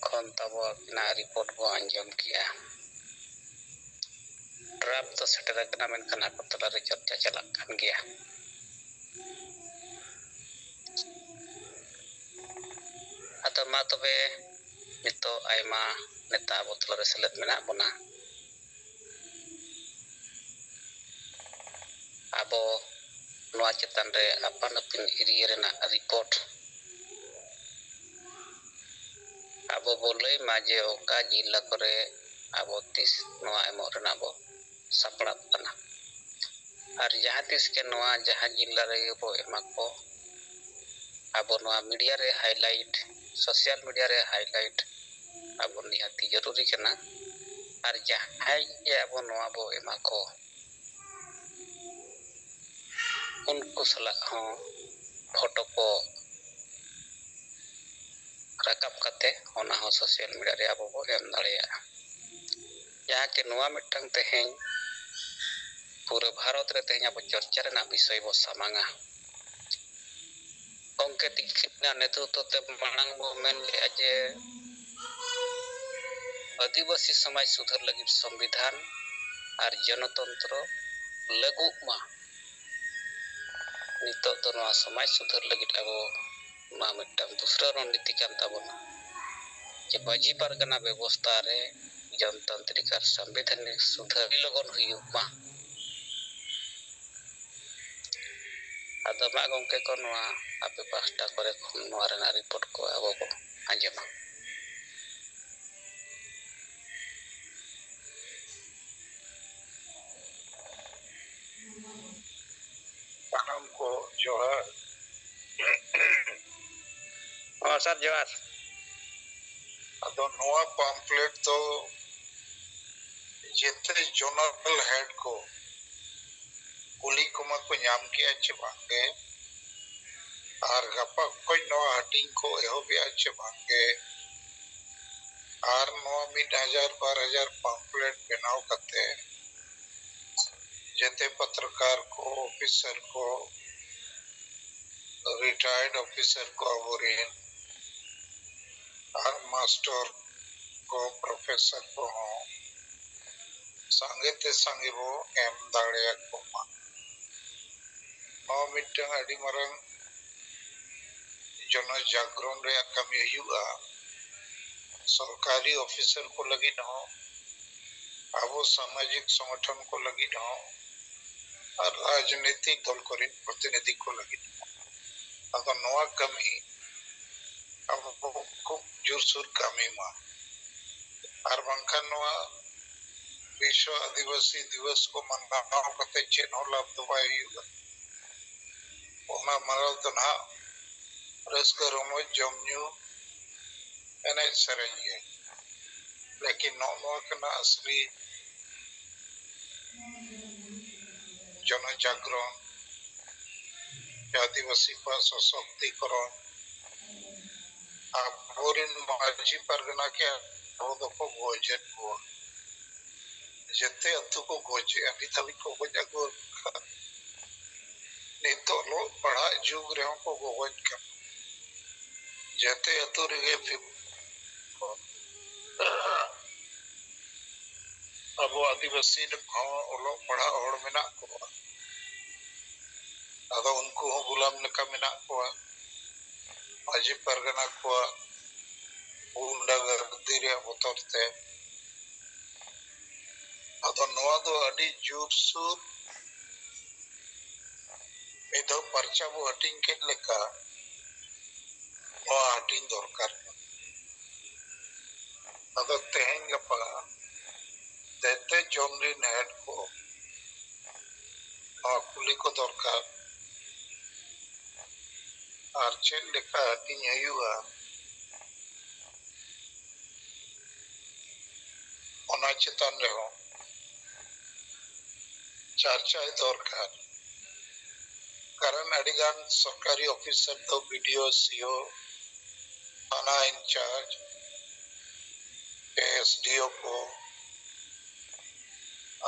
ᱠᱷᱚᱱ ᱛᱟᱵᱚ ᱟᱹᱵᱤᱱᱟᱜ ᱨᱤᱯᱳᱨᱴ ᱵᱚ ᱟᱸᱡᱚᱢ ᱠᱮᱜᱼᱟ᱾ ᱰᱨᱟᱯ ᱫᱚ ᱥᱮᱴᱮᱨ ᱟᱠᱟᱱᱟ, ᱢᱮᱱᱠᱷᱟᱱ ᱟᱠᱚ ᱛᱟᱞᱟᱨᱮ ᱪᱚᱨᱪᱟ ᱪᱟᱞᱟᱜ ᱠᱟᱱ ᱜᱮᱭᱟ᱾ ᱢᱟ ᱛᱚᱵᱮ, ᱱᱤᱛᱚᱜ ᱟᱭᱢᱟ ᱱᱮᱛᱟ ᱟᱵᱚ ᱛᱟᱞᱟᱨᱮ ᱥᱮᱞᱮᱫ ᱢᱮᱱᱟᱜ ᱵᱚᱱᱟ᱾ ᱟᱵᱚ ᱱᱚᱣᱟ ᱪᱮᱛᱟᱱ ᱨᱮ ᱟᱯᱟᱱ ᱟᱹᱯᱤᱱ ᱮᱨᱤᱭᱟ ᱨᱮᱱᱟᱜ ᱨᱤᱯᱳᱨᱴ ᱟᱵᱚ ᱵᱚ ᱞᱟᱹᱭ ᱢᱟ ᱡᱮ ᱚᱠᱟ ᱡᱤᱞᱟ ᱠᱚᱨᱮ ᱟᱵᱚ ᱛᱤᱥ ᱱᱚᱣᱟ ᱮᱢᱚᱜ ᱨᱮᱱᱟᱜ ᱵᱚ ᱥᱟᱯᱲᱟᱜ ᱠᱟᱱᱟ᱾ ᱟᱨ ᱡᱟᱦᱟᱸ ᱛᱤᱥ ᱜᱮ ᱱᱚᱣᱟ ᱡᱟᱦᱟᱸ ᱡᱤᱞᱟ ᱨᱮᱜᱮ ᱵᱚ ᱮᱢᱟ ᱠᱚ, ᱟᱵᱚ ᱱᱚᱣᱟ ᱢᱤᱰᱤᱭᱟ ᱨᱮ ᱦᱟᱭᱞᱟᱭᱤᱴ, ᱥᱳᱥᱟᱞ ᱢᱤᱰᱤᱭᱟ ᱨᱮ ᱦᱟᱭᱞᱟᱭᱤᱴ ᱟᱵᱚ ᱱᱤᱦᱟᱹᱛᱤ ᱡᱚᱨᱩᱨᱤ ᱠᱟᱱᱟ᱾ ᱟᱨ ᱡᱟᱦᱟᱸᱭ ᱜᱮ ᱟᱵᱚ ᱱᱚᱣᱟ ᱵᱚ ᱮᱢᱟ ᱠᱚ, ᱩᱱᱠᱩ ᱥᱟᱞᱟᱜ ᱦᱚᱸ ᱯᱷᱳᱴᱳ ᱠᱚ ᱨᱟᱠᱟᱵ ᱠᱟᱛᱮ ᱚᱱᱟ ᱦᱚᱸ ᱥᱳᱥᱟᱞ ᱢᱤᱰᱤᱭᱟ ᱨᱮ ᱟᱵᱚ ᱵᱚ ᱮᱢ ᱫᱟᱲᱮᱭᱟᱜᱼᱟ᱾ ᱡᱟᱦᱟᱸ ᱠᱤ ᱱᱚᱣᱟ ᱢᱤᱫᱴᱟᱝ ᱛᱮᱦᱮᱧ ᱯᱩᱨᱟᱹ ᱵᱷᱟᱨᱚᱛ ᱨᱮ ᱛᱮᱦᱮᱧ ᱟᱵᱚ ᱪᱚᱨᱪᱟ ᱨᱮᱱᱟᱜ ᱵᱤᱥᱚᱭ ᱵᱚ ᱥᱟᱢᱟᱝᱟ᱾ ᱜᱚᱢᱠᱮ ᱛᱤᱠᱤᱱᱟᱜ ᱱᱮᱛᱨᱤᱛᱵ ᱛᱮ ᱢᱟᱲᱟᱝ ᱵᱚ ᱢᱮᱱ ᱞᱮᱜᱼᱟ ᱡᱮ ᱟᱹᱫᱤᱵᱟᱹᱥᱤ ᱥᱚᱢᱟᱡᱽ ᱥᱩᱫᱷᱟᱹᱨ ᱞᱟᱹᱜᱤᱫ ᱥᱚᱝᱵᱤᱫᱷᱟᱱ ᱟᱨ ᱡᱚᱱᱚᱛᱚᱱᱛᱨᱚ ᱞᱟᱹᱜᱩᱜ ᱢᱟ᱾ ᱱᱤᱛᱚᱜ ᱫᱚ ᱱᱚᱣᱟ ᱥᱚᱢᱟᱡᱽ ᱥᱩᱫᱷᱟᱹᱨ ᱞᱟᱹᱜᱤᱫ ᱟᱵᱚ ᱱᱚᱣᱟ ᱢᱤᱫᱴᱟᱝ ᱫᱩᱥᱨᱟᱹ ᱨᱚᱱᱱᱤᱛᱤ ᱠᱟᱱ ᱛᱟᱵᱚᱱᱟ ᱡᱮ ᱢᱟᱹᱡᱷᱤ ᱯᱟᱨᱜᱟᱱᱟ ᱵᱮᱵᱚᱥᱛᱷᱟ ᱨᱮ ᱡᱚᱱᱛᱟᱱᱛᱨᱤᱠ ᱟᱨ ᱥᱟᱝᱵᱤᱫᱷᱟᱱᱤᱠ ᱥᱩᱫᱷᱟᱹᱨ ᱟᱹᱰᱤ ᱞᱚᱜᱚᱱ ᱦᱩᱭᱩᱜ ᱢᱟ᱾ ᱟᱫᱚ ᱢᱟ ᱜᱚᱢᱠᱮ ᱠᱚ, ᱱᱚᱣᱟ ᱟᱯᱮ ᱯᱟᱦᱴᱟ ᱠᱚᱨᱮ ᱠᱷᱚᱱ ᱱᱚᱣᱟ ᱨᱮᱱᱟᱜ ᱨᱤᱯᱳᱨᱴ ᱠᱚ ᱟᱵᱚ ᱵᱚ ᱟᱸᱡᱚᱢᱟ᱾ ᱥᱟᱱᱟᱢ ᱠᱚ ᱡᱚᱦᱟᱨ᱾ ᱦᱚᱸ ᱥᱟᱨ, ᱡᱚᱦᱟᱨ᱾ ᱟᱫᱚ ᱱᱚᱣᱟ ᱯᱟᱢᱯᱞᱮᱴ ᱫᱚ ᱡᱮᱛᱮ ᱡᱚᱱᱟᱨᱮᱞ ᱦᱮᱰ ᱠᱚ ᱠᱩᱞᱤ ᱠᱚᱢᱟ ᱠᱚ ᱧᱟᱢ ᱠᱮᱜᱼᱟ ᱪᱮ ᱵᱟᱝᱜᱮ, ᱟᱨ ᱜᱟᱯᱟ ᱠᱷᱚᱱ ᱱᱚᱣᱟ ᱦᱟᱹᱴᱤᱧ ᱠᱚ ᱮᱦᱚᱵᱮᱜᱼᱟ ᱪᱮ ᱵᱟᱝᱜᱮ, ᱟᱨ ᱱᱚᱣᱟ ᱢᱤᱫ ᱦᱟᱡᱟᱨ ᱵᱟᱨ ᱦᱟᱡᱟᱨ ᱯᱟᱢᱯᱞᱮᱴ ᱵᱮᱱᱟᱣ ᱠᱟᱛᱮ ᱡᱮᱛᱮ ᱯᱚᱛᱨᱚᱠᱟᱨ ᱠᱚ, ᱚᱯᱷᱤᱥᱟᱨ ᱠᱚ, ᱨᱤᱴᱟᱭᱟᱨᱰ ᱚᱯᱷᱤᱥᱟᱨ ᱠᱚ ᱟᱵᱚᱨᱮᱱ, ᱟᱨ ᱢᱟᱥᱴᱚᱨ ᱠᱚ, ᱯᱨᱚᱯᱷᱮᱥᱚᱨ ᱠᱚᱦᱚᱸ ᱥᱟᱸᱜᱮ ᱛᱮ ᱥᱟᱸᱜᱮ ᱵᱚ ᱮᱢ ᱫᱟᱲᱮᱭᱟᱠᱚ ᱢᱟ᱾ ᱱᱚᱣᱟ ᱢᱤᱫᱴᱟᱝ ᱟᱹᱰᱤ ᱢᱟᱨᱟᱝ ᱡᱚᱱᱚ ᱡᱟᱜᱽᱨᱚᱱ ᱨᱮᱭᱟᱜ ᱠᱟᱹᱢᱤ ᱦᱩᱭᱩᱜᱼᱟ᱾ ᱥᱚᱨᱠᱟᱨᱤ ᱚᱯᱷᱤᱥᱟᱨ ᱠᱚ ᱞᱟᱹᱜᱤᱫ ᱦᱚᱸ, ᱟᱵᱚ ᱥᱟᱢᱟᱡᱤᱠ ᱥᱚᱝᱜᱚᱴᱷᱚᱱ ᱠᱚ ᱞᱟᱹᱜᱤᱫ ᱦᱚᱸ, ᱟᱨ ᱨᱟᱡᱽᱱᱤᱛᱤᱠ ᱫᱚᱞ ᱠᱚᱨᱮᱱ ᱯᱨᱚᱛᱤᱱᱤᱫᱷᱤ ᱠᱚ ᱞᱟᱹᱜᱤᱫ ᱦᱚᱸ᱾ ᱟᱫᱚ ᱱᱚᱣᱟ ᱠᱟᱹᱢᱤ ᱟᱵᱚ ᱠᱷᱩᱵ ᱡᱳᱨᱥᱳᱨ ᱠᱟᱹᱢᱤ ᱢᱟ᱾ ᱟᱨ ᱵᱟᱝᱠᱷᱟᱱ ᱱᱚᱣᱟ ᱵᱤᱥᱣᱚ ᱟᱹᱫᱤᱵᱟᱹᱥᱤ ᱫᱤᱵᱚᱥ ᱠᱚ ᱢᱟᱱᱟᱣ ᱠᱟᱛᱮ ᱪᱮᱫ ᱦᱚᱸ ᱞᱟᱵᱷ ᱫᱚ ᱵᱟᱭ ᱦᱩᱭᱩᱜᱼᱟ᱾ ᱚᱱᱟ ᱢᱟᱱᱟᱣ ᱫᱚ ᱱᱟᱦᱟᱜ ᱨᱟᱹᱥᱠᱟᱹ ᱨᱚᱢᱚᱡᱽ, ᱡᱚᱢ ᱧᱩ, ᱮᱱᱮᱡ ᱥᱮᱨᱮᱧ ᱜᱮ᱾ ᱞᱮᱠᱤᱱ ᱱᱚᱜᱼᱚ ᱱᱚᱣᱟ ᱠᱟᱱᱟ ᱟᱥᱞᱤ ᱡᱚᱱᱚ ᱡᱟᱜᱽᱨᱚᱱ, ᱟᱹᱫᱤᱵᱟᱹᱥᱤ ᱠᱚᱣᱟᱜ ᱥᱚᱥᱚᱠᱛᱤᱠᱚᱨᱚᱱ᱾ ᱟᱵᱚᱨᱮᱱ ᱢᱟᱹᱡᱷᱤ ᱯᱟᱨᱜᱟᱱᱟ ᱠᱮ ᱟᱵᱚ ᱫᱚᱠᱚ ᱜᱚᱡᱮᱫ ᱠᱚᱣᱟ᱾ ᱡᱮᱛᱮ ᱟᱹᱛᱩ ᱠᱚ ᱜᱚᱡᱮᱫᱼᱟ, ᱱᱤᱛ ᱦᱟᱹᱵᱤᱡ ᱠᱚ ᱜᱚᱡ ᱟᱹᱜᱩ ᱟᱠᱟᱫ᱾ ᱱᱤᱛᱚᱜ ᱚᱞᱚᱜ ᱯᱟᱲᱦᱟᱜ ᱡᱩᱜᱽ ᱨᱮᱦᱚᱸ ᱠᱚ ᱜᱚᱜᱚᱡ ᱠᱟᱱᱟ᱾ ᱡᱮᱛᱮ ᱟᱹᱛᱩ ᱨᱮᱜᱮ ᱯᱷᱤ-, ᱟᱵᱚ ᱟᱹᱫᱤᱵᱟᱹᱥᱤ ᱦᱚᱸ ᱚᱞᱚᱜ ᱯᱟᱲᱦᱟᱜ ᱦᱚᱲ ᱢᱮᱱᱟᱜ ᱠᱚᱣᱟ᱾ ᱟᱫᱚ ᱩᱱᱠᱩ ᱦᱚᱸ ᱜᱩᱞᱟᱢ ᱞᱮᱠᱟ ᱢᱮᱱᱟᱜ ᱠᱚᱣᱟ᱾ ᱢᱟᱹᱡᱷᱤ ᱯᱟᱨᱜᱟᱱᱟ ᱠᱚᱣᱟᱜ ᱜᱩᱱᱰᱟᱜᱟᱨᱫᱤ ᱨᱮᱭᱟᱜ ᱵᱚᱛᱚᱨ ᱛᱮ᱾ ᱟᱫᱚ ᱱᱚᱣᱟ ᱫᱚ ᱟᱹᱰᱤ ᱡᱳᱨᱥᱳᱨ ᱢᱤᱫ ᱫᱷᱟᱣ ᱯᱟᱨᱪᱟ ᱵᱚ ᱦᱟᱹᱴᱤᱧ ᱠᱮᱫ ᱞᱮᱠᱟ ᱱᱚᱣᱟ ᱦᱟᱹᱴᱤᱧ ᱫᱚᱨᱠᱟᱨ ᱠᱟᱱᱟ᱾ ᱟᱫᱚ ᱛᱮᱦᱮᱧ ᱜᱟᱯᱟ ᱛᱮᱛᱮ ᱡᱚᱢ ᱨᱤᱱ ᱦᱮᱰ ᱠᱚ ᱱᱚᱣᱟ ᱠᱩᱞᱤ ᱠᱚ ᱫᱚᱨᱠᱟᱨ, ᱟᱨ ᱪᱮᱫ ᱞᱮᱠᱟ ᱦᱟᱹᱴᱤᱧ ᱦᱩᱭᱩᱜᱼᱟ, ᱚᱱᱟ ᱪᱮᱛᱟᱱ ᱨᱮᱦᱚᱸ ᱪᱟᱨᱪᱟᱭ ᱫᱚᱨᱠᱟᱨ᱾ ᱠᱟᱨᱚᱱ ᱟᱹᱰᱤᱜᱟᱱ ᱥᱚᱨᱠᱟᱨᱤ ᱚᱯᱷᱤᱥᱟᱨ ᱫᱚ ᱵᱤᱰᱤᱳ, ᱥᱤᱳ, ᱛᱷᱟᱱᱟ ᱤᱱᱪᱟᱨᱡᱽ, ᱮᱥᱰᱤᱳ ᱠᱚ,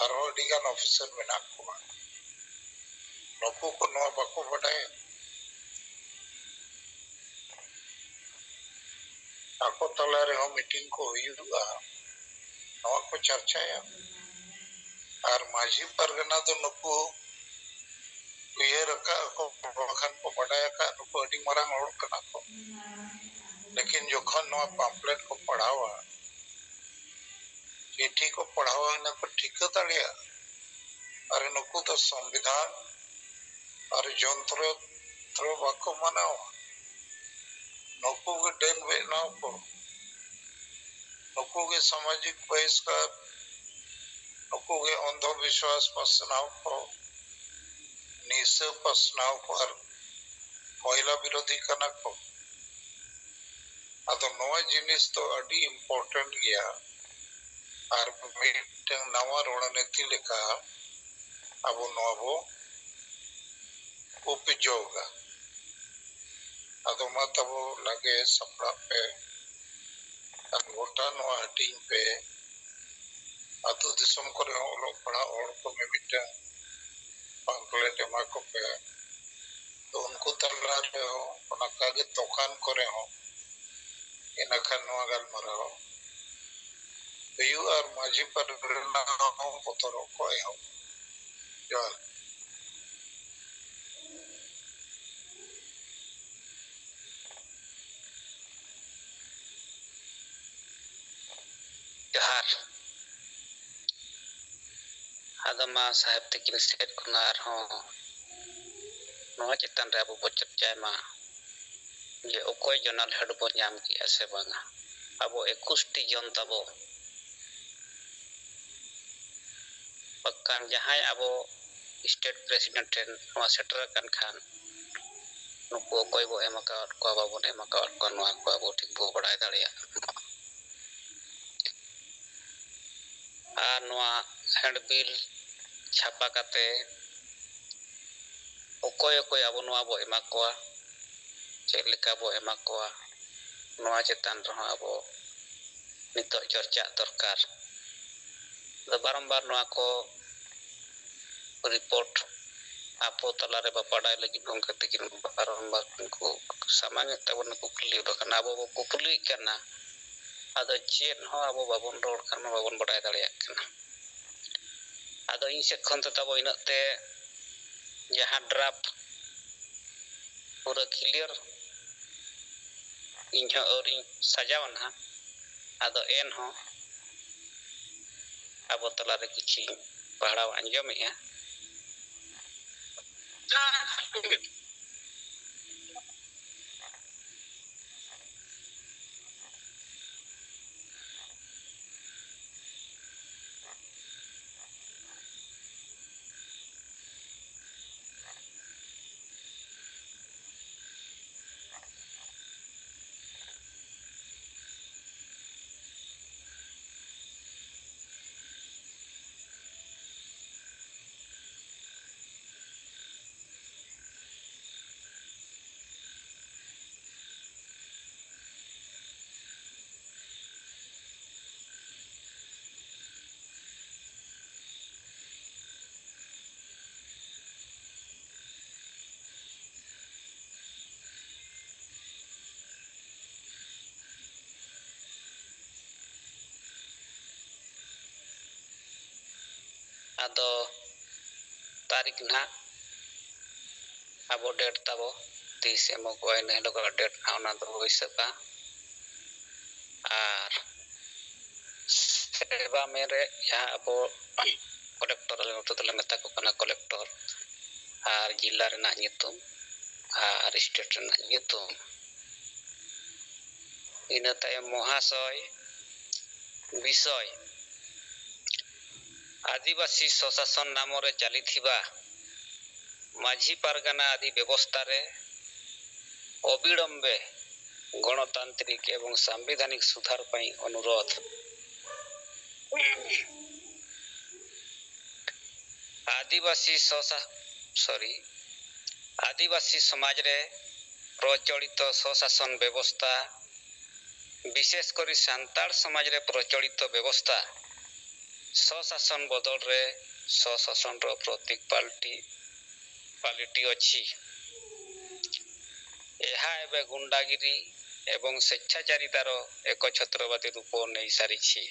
ᱟᱨᱦᱚᱸ ᱟᱹᱰᱤᱜᱟᱱ ᱚᱯᱷᱤᱥᱟᱨ ᱢᱮᱱᱟᱜ ᱠᱚᱣᱟ᱾ ᱱᱩᱠᱩ ᱠᱚ ᱱᱚᱣᱟ ᱵᱟᱠᱚ ᱵᱟᱰᱟᱭᱟ᱾ ᱟᱠᱚ ᱛᱟᱞᱟ ᱨᱮᱦᱚᱸ ᱢᱤᱴᱤᱝ ᱠᱚ ᱦᱩᱭᱩᱜᱼᱟ, ᱱᱚᱣᱟ ᱠᱚ ᱪᱟᱨᱪᱟᱭᱟ᱾ ᱟᱨ ᱢᱟᱹᱡᱷᱤ ᱯᱟᱨᱜᱟᱱᱟ ᱫᱚ ᱱᱩᱠᱩ ᱩᱭᱦᱟᱹᱨ ᱟᱠᱟᱫ ᱠᱚ, ᱵᱟᱠᱷᱟᱱ ᱠᱚ ᱵᱟᱰᱟᱭ ᱟᱠᱟᱫ, ᱱᱩᱠᱩ ᱟᱹᱰᱤ ᱢᱟᱨᱟᱝ ᱦᱚᱲ ᱠᱟᱱᱟ ᱠᱚ᱾ ᱞᱮᱠᱤᱱ ᱡᱚᱠᱷᱚᱱ ᱱᱚᱣᱟ ᱯᱟᱢᱯᱞᱮᱴ ᱠᱚ ᱯᱟᱲᱦᱟᱣᱟ, ᱪᱤᱴᱷᱤ ᱠᱚ ᱯᱟᱲᱦᱟᱣᱟ, ᱤᱱᱟᱹ ᱠᱚ ᱴᱷᱤᱠᱟᱹ ᱫᱟᱲᱮᱭᱟᱜᱼᱟ᱾ ᱟᱨ ᱱᱩᱠᱩ ᱫᱚ ᱥᱚᱝᱵᱤᱫᱷᱟᱱ ᱟᱨ ᱡᱚᱱᱛᱨᱚ ᱛᱚᱱᱛᱨᱚ ᱵᱟᱠᱚ ᱢᱟᱱᱟᱣᱟ᱾ ᱱᱩᱠᱩ ᱜᱮ ᱰᱟᱹᱱ ᱵᱮᱱᱟᱣ ᱠᱚ, ᱱᱩᱠᱩ ᱜᱮ ᱥᱟᱢᱟᱡᱤᱠ ᱵᱚᱦᱤᱥᱠᱟᱨ, ᱱᱩᱠᱩ ᱜᱮ ᱚᱱᱫᱷᱚ ᱵᱤᱥᱣᱟᱥ ᱯᱟᱥᱱᱟᱣ ᱠᱚ, ᱱᱤᱥᱟᱹ ᱯᱟᱥᱱᱟᱣ ᱠᱚ ᱟᱨ ᱢᱚᱦᱤᱞᱟ ᱵᱤᱨᱳᱫᱷᱤ ᱠᱟᱱᱟ ᱠᱚ᱾ ᱟᱫᱚ ᱱᱚᱣᱟ ᱡᱤᱱᱤᱥ ᱫᱚ ᱟᱹᱰᱤ important ᱜᱮᱭᱟ᱾ ᱟᱨ ᱢᱤᱫᱴᱟᱝ ᱱᱟᱣᱟ ᱨᱚᱬᱱᱤᱛᱤ ᱞᱮᱠᱟ ᱟᱵᱚ ᱱᱚᱣᱟ ᱵᱚ ᱩᱯᱡᱚᱜᱟ᱾ ᱟᱫᱚ ᱢᱟ ᱛᱟᱵᱚ ᱞᱟᱜᱮ ᱥᱟᱯᱲᱟᱜ ᱯᱮ ᱟᱨ ᱜᱚᱴᱟ ᱱᱚᱣᱟ ᱦᱟᱹᱴᱤᱧ ᱯᱮ᱾ ᱟᱹᱛᱩ ᱫᱤᱥᱚᱢ ᱠᱚᱨᱮ ᱦᱚᱸ ᱚᱞᱚᱜ ᱯᱟᱲᱦᱟᱜ ᱦᱚᱲ ᱠᱚ ᱢᱤᱢᱤᱫᱴᱟᱝ ᱯᱟᱢᱯᱞᱮᱴ ᱮᱢᱟ ᱠᱚᱯᱮ᱾ ᱛᱚ ᱩᱱᱠᱩ ᱛᱟᱞᱟ ᱨᱮᱦᱚᱸ ᱚᱱᱠᱟ ᱜᱮ ᱫᱚᱠᱟᱱ ᱠᱚᱨᱮ ᱦᱚᱸ ᱤᱱᱟᱹᱠᱷᱟᱱ ᱱᱚᱣᱟ ᱜᱟᱞᱢᱟᱨᱟᱣ ᱦᱩᱭᱩᱜᱼᱟ ᱟᱨ ᱢᱟᱹᱡᱷᱤ ᱯᱟᱨᱜᱟᱱᱟ ᱦᱚᱸ ᱵᱚᱛᱚᱨᱚᱜ ᱠᱚ ᱮᱦᱚᱵ᱾ ᱡᱚᱦᱟᱨ᱾ ᱡᱚᱦᱟᱨ᱾ ᱟᱫᱚ ᱢᱟ ᱥᱟᱦᱮᱵᱽ ᱛᱟᱹᱠᱤᱱ ᱥᱮᱫ ᱠᱷᱚᱱᱟᱜ ᱟᱨᱦᱚᱸ ᱱᱚᱣᱟ ᱪᱮᱛᱟᱱ ᱨᱮ ᱟᱵᱚ ᱵᱚ ᱪᱚᱨᱪᱟᱭ ᱢᱟ ᱡᱮ ᱚᱠᱚᱭ ᱡᱚᱱᱟᱞ ᱦᱮᱰ ᱵᱚ ᱧᱟᱢ ᱠᱮᱜᱼᱟ ᱥᱮ ᱵᱟᱝᱟ᱾ ᱟᱵᱚ ᱮᱠᱩᱥ ᱴᱤ ᱡᱚᱱ ᱛᱟᱵᱚ, ᱵᱟᱠᱷᱟᱱ ᱡᱟᱦᱟᱸᱭ ᱟᱵᱚ state president ᱴᱷᱮᱱ ᱱᱚᱣᱟ ᱥᱮᱴᱮᱨ ᱟᱠᱟᱱ ᱠᱷᱟᱱ, ᱱᱩᱠᱩ ᱚᱠᱚᱭ ᱵᱚ ᱮᱢ ᱟᱠᱟᱫ ᱠᱚᱣᱟ, ᱵᱟᱵᱚᱱ ᱮᱢ ᱟᱠᱟᱫ ᱠᱚᱣᱟ, ᱱᱚᱣᱟ ᱠᱚ ᱟᱵᱚ ᱴᱷᱤᱠ ᱵᱚ ᱵᱟᱲᱟᱭ ᱫᱟᱲᱮᱭᱟᱜ ᱢᱟ᱾ ᱟᱨ ᱱᱚᱣᱟ handbill ᱪᱷᱟᱯᱟ ᱠᱟᱛᱮ ᱚᱠᱚᱭ ᱚᱠᱚᱭ ᱟᱵᱚ ᱱᱚᱣᱟ ᱵᱚ ᱮᱢᱟ ᱠᱚᱣᱟ, ᱪᱮᱫ ᱞᱮᱠᱟ ᱵᱚ ᱮᱢᱟ ᱠᱚᱣᱟ, ᱱᱚᱣᱟ ᱪᱮᱛᱟᱱ ᱨᱮᱦᱚᱸ ᱟᱵᱚ ᱱᱤᱛᱚᱜ ᱪᱚᱨᱪᱟᱜ ᱫᱚᱨᱠᱟᱨ᱾ ᱟᱫᱚ ᱵᱟᱨᱚᱢᱵᱟᱨ ᱱᱚᱣᱟ ᱠᱚ report ᱟᱵᱚ ᱛᱟᱞᱟᱨᱮ ᱵᱟᱰᱟᱭ ᱞᱟᱹᱜᱤᱫ ᱜᱚᱢᱠᱮ ᱛᱟᱹᱠᱤᱱ ᱵᱟᱨᱚᱢᱵᱟᱨ ᱠᱤᱱ ᱠᱚ ᱥᱟᱢᱟᱝ ᱮᱫ ᱛᱟᱵᱚᱱᱟ ᱠᱩᱠᱞᱤ, ᱵᱟᱠᱷᱟᱱ ᱟᱵᱚ ᱵᱚ ᱠᱩᱠᱞᱤᱜ ᱠᱟᱱᱟ, ᱟᱫᱚ ᱪᱮᱫ ᱦᱚᱸ ᱟᱵᱚ ᱵᱟᱵᱚᱱ ᱨᱚᱲ ᱠᱷᱟᱱ ᱢᱟ ᱵᱟᱵᱚᱱ ᱵᱟᱰᱟᱭ ᱫᱟᱲᱮᱭᱟᱜ ᱠᱟᱱᱟ᱾ ᱟᱫᱚ ᱤᱧ ᱥᱮᱫ ᱠᱷᱚᱱ ᱛᱮ ᱛᱟᱵᱚ ᱤᱱᱟᱹᱜ ᱛᱮ ᱡᱟᱦᱟᱸ ᱰᱨᱟᱯᱷᱴ ᱯᱩᱨᱟᱹ ᱠᱞᱤᱭᱟᱨ ᱤᱧᱦᱚᱸ ᱟᱹᱣᱨᱤᱧ ᱥᱟᱡᱟᱣᱟ ᱱᱟᱦᱟᱜ, ᱟᱫᱚ ᱮᱱᱦᱚᱸ ᱟᱵᱚ ᱛᱟᱞᱟᱨᱮ ᱠᱤᱪᱷᱤᱧ ᱯᱟᱲᱦᱟᱣ ᱟᱸᱡᱚᱢᱮᱜᱼᱟ᱾ ᱟᱫᱚ ᱛᱟᱹᱨᱤᱠᱷ ᱱᱟᱦᱟᱜ ᱟᱵᱚ ᱰᱮᱴ ᱛᱟᱵᱚ ᱛᱤᱥ ᱮᱢᱚᱜᱚᱜᱼᱟ, ᱤᱱᱟᱹ ᱦᱤᱞᱳᱜᱟᱜ ᱰᱮᱴ ᱱᱟᱦᱟᱜ ᱚᱱᱟ ᱫᱚ ᱦᱩᱭ ᱥᱟᱹᱛᱟ᱾ ᱟᱨ ᱥᱮᱵᱟ ᱢᱮᱱ ᱨᱮ ᱡᱟᱦᱟᱸ ᱟᱵᱚ ᱠᱚᱞᱮᱠᱴᱚᱨ, ᱟᱞᱮ ᱱᱚᱛᱮ ᱫᱚᱞᱮ ᱢᱮᱛᱟ ᱠᱚ ᱠᱟᱱᱟ ᱠᱚᱞᱮᱠᱴᱚᱨ, ᱟᱨ ᱡᱤᱞᱟ ᱨᱮᱱᱟᱜ ᱧᱩᱛᱩᱢ ᱟᱨ ᱥᱴᱮᱴ ᱨᱮᱱᱟᱜ ᱧᱩᱛᱩᱢ᱾ ᱤᱱᱟᱹ ᱛᱟᱭᱚᱢ ᱢᱚᱦᱟᱥᱚᱭ ᱵᱤᱥᱚᱭ, ᱟᱹᱫᱤᱵᱟᱹᱥᱤ ᱥᱚᱥᱟᱥᱚᱱ ᱱᱟᱢᱚ ᱨᱮ ᱪᱟᱹᱞᱤᱛ ᱦᱤᱵᱟ ᱢᱟᱹᱡᱷᱤ ᱯᱟᱨᱜᱟᱱᱟ ᱟᱫᱤ ᱵᱮᱵᱚᱥᱛᱟ ᱨᱮ ᱚᱵᱤᱲᱚᱢᱵᱮ ᱜᱚᱬᱚᱛᱟᱱᱛᱨᱤᱠ ᱮᱵᱚᱝ ᱥᱟᱢᱵᱤᱫᱷᱟᱱᱤᱠ ᱥᱩᱫᱷᱟᱨ ᱯᱟᱭ ᱚᱱᱩᱨᱳᱫᱷ᱾ ᱟᱹᱫᱤᱵᱟᱹᱥᱤ ᱥᱚᱥᱟ-, sorry, ᱟᱹᱫᱤᱵᱟᱹᱥᱤ ᱥᱚᱢᱟᱡᱽ ᱨᱮ ᱯᱨᱚᱪᱚᱞᱤᱛᱚ ᱥᱚᱥᱟᱥᱚᱱ ᱵᱮᱵᱚᱥᱛᱟ, ᱵᱤᱥᱮᱥ ᱠᱚᱨᱮ ᱥᱟᱱᱛᱟᱲ ᱥᱚᱢᱟᱡᱽ ᱨᱮ ᱯᱨᱚᱪᱚᱞᱤᱛᱚ ᱵᱮᱵᱚᱥᱛᱟ, ᱥᱚᱥᱟᱥᱚᱱ ᱵᱚᱫᱚᱞ ᱨᱮ ᱥᱚᱥᱟᱥᱚᱱ ᱨ ᱯᱨᱚᱛᱤᱠ ᱯᱟᱞᱴᱤ, ᱯᱟᱞᱴᱤ ଅଛି। ଏହା ଏବେ ଗୁଣ୍ଡାଗିରି ଏବଂ ସ୍ୱେଚ୍ଛାଚାରିତାର ଏକ ଛତ୍ରବାଦୀ ରୂପ ନେଇସାରିଛି।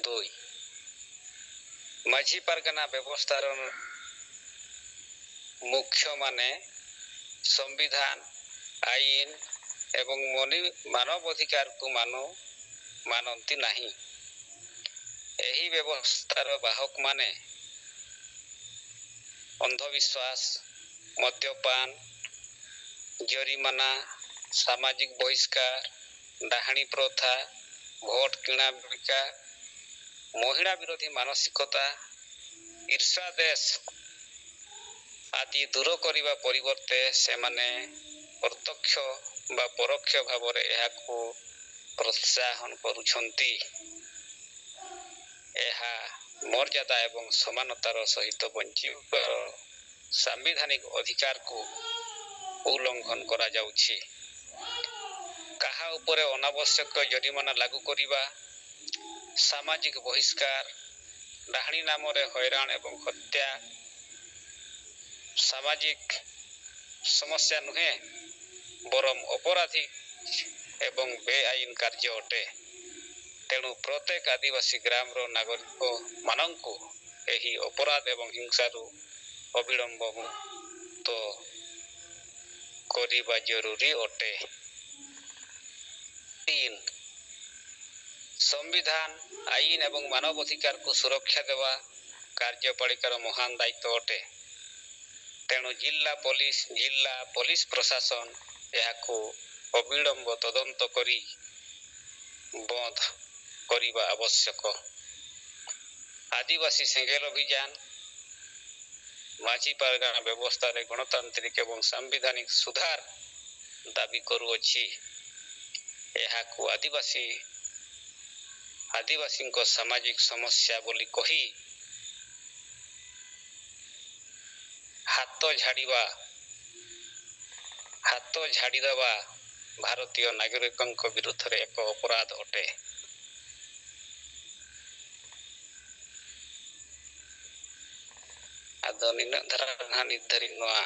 ଦୁଇ, ମାଝୀ ପାରଗାନା ବ୍ୟବସ୍ଥାର ମୁଖ୍ୟ ମାନେ ସମ୍ବିଧାନ, ଆଇନ ଏବଂ ମନି-, ମାନବ ଅଧିକାରକୁ ମାନୁ-, ମାନନ୍ତି ନାହିଁ। ଏହି ବ୍ୟବସ୍ଥାର ବାହକମାନେ ଅନ୍ଧବିଶ୍ୱାସ, ମଦ୍ୟପାନ, ଜରିମାନା, ସାମାଜିକ ବହିଷ୍କାର, ଡାହାଣୀ ପ୍ରଥା, ଭୋଟ କିଣା ବିକା, ମହିଳା ବିରୋଧୀ ମାନସିକତା, ଈର୍ଷା ଦେଶ ଆଦି ଦୂର କରିବା ପରିବର୍ତ୍ତେ ସେମାନେ ପ୍ରତ୍ୟକ୍ଷ ବା ପରୋକ୍ଷ ଭାବରେ ଏହାକୁ ପ୍ରୋତ୍ସାହନ କରୁଛନ୍ତି। ଏହା ମର୍ଯ୍ୟାଦା ଏବଂ ସମାନତାର ସହିତ ବଞ୍ଚିବାର ସାମ୍ବିଧାନିକ ଅଧିକାରକୁ ଉଲ୍ଲଂଘନ କରାଯାଉଛି। କାହା ଉପରେ ଅନାବଶ୍ୟକ ଜରିମାନା ଲାଗୁ କରିବା, ସାମାଜିକ ବହିଷ୍କାର, ଡାହାଣୀ ନାମରେ ହଇରାଣ ଏବଂ ହତ୍ୟା ସାମାଜିକ ସମସ୍ୟା ନୁହେଁ, ବରଂ ଅପରାଧିକ ଏବଂ ବେଆଇନ କାର୍ଯ୍ୟ ଅଟେ। ତେଣୁ ପ୍ରତ୍ୟେକ ଆଦିବାସୀ ଗ୍ରାମର ନାଗରିକମାନଙ୍କୁ ଏହି ଅପରାଧ ଏବଂ ହିଂସାରୁ ଅବିଳମ୍ବ ମୁକ୍ତ କରିବା ଜରୁରୀ ଅଟେ। ତିନି, ସମ୍ବିଧାନ, ଆଇନ ଏବଂ ମାନବ ଅଧିକାରକୁ ସୁରକ୍ଷା ଦେବା କାର୍ଯ୍ୟପାଳିକାର ମହାନ ଦାୟିତ୍ୱ ଅଟେ। ତେଣୁ ଜିଲ୍ଲା ପୋଲିସ, ଜିଲ୍ଲା ପୋଲିସ ପ୍ରଶାସନ ଏହାକୁ ଅବିଳମ୍ବ ତଦନ୍ତ କରି ବନ୍ଦ କରିବା ଆବଶ୍ୟକ। ଆଦିବାସୀ ସେଙ୍ଗେଲ ଅଭିଯାନ ମାଝୀ ପାରଗାନା ବ୍ୟବସ୍ଥାରେ ଗଣତାନ୍ତ୍ରିକ ଏବଂ ସାମ୍ବିଧାନିକ ସୁଧାର ଦାବି କରୁଅଛି। ଏହାକୁ ଆଦିବାସୀ, ଆଦିବାସୀଙ୍କ ସାମାଜିକ ସମସ୍ୟା ବୋଲି କହି ହାତ ଝାଡ଼ିବା, ହାତ ଝାଡ଼ିଦେବା ଭାରତୀୟ ନାଗରିକଙ୍କ ବିରୁଦ୍ଧରେ ଏକ ଅପରାଧ ଅଟେ। ᱟᱫᱚ ᱱᱤᱱᱟᱹᱜ ᱫᱷᱟᱨᱟ ᱱᱟᱦᱟᱜ ᱱᱤᱛ ᱫᱷᱟᱹᱨᱤᱡ ᱱᱚᱣᱟ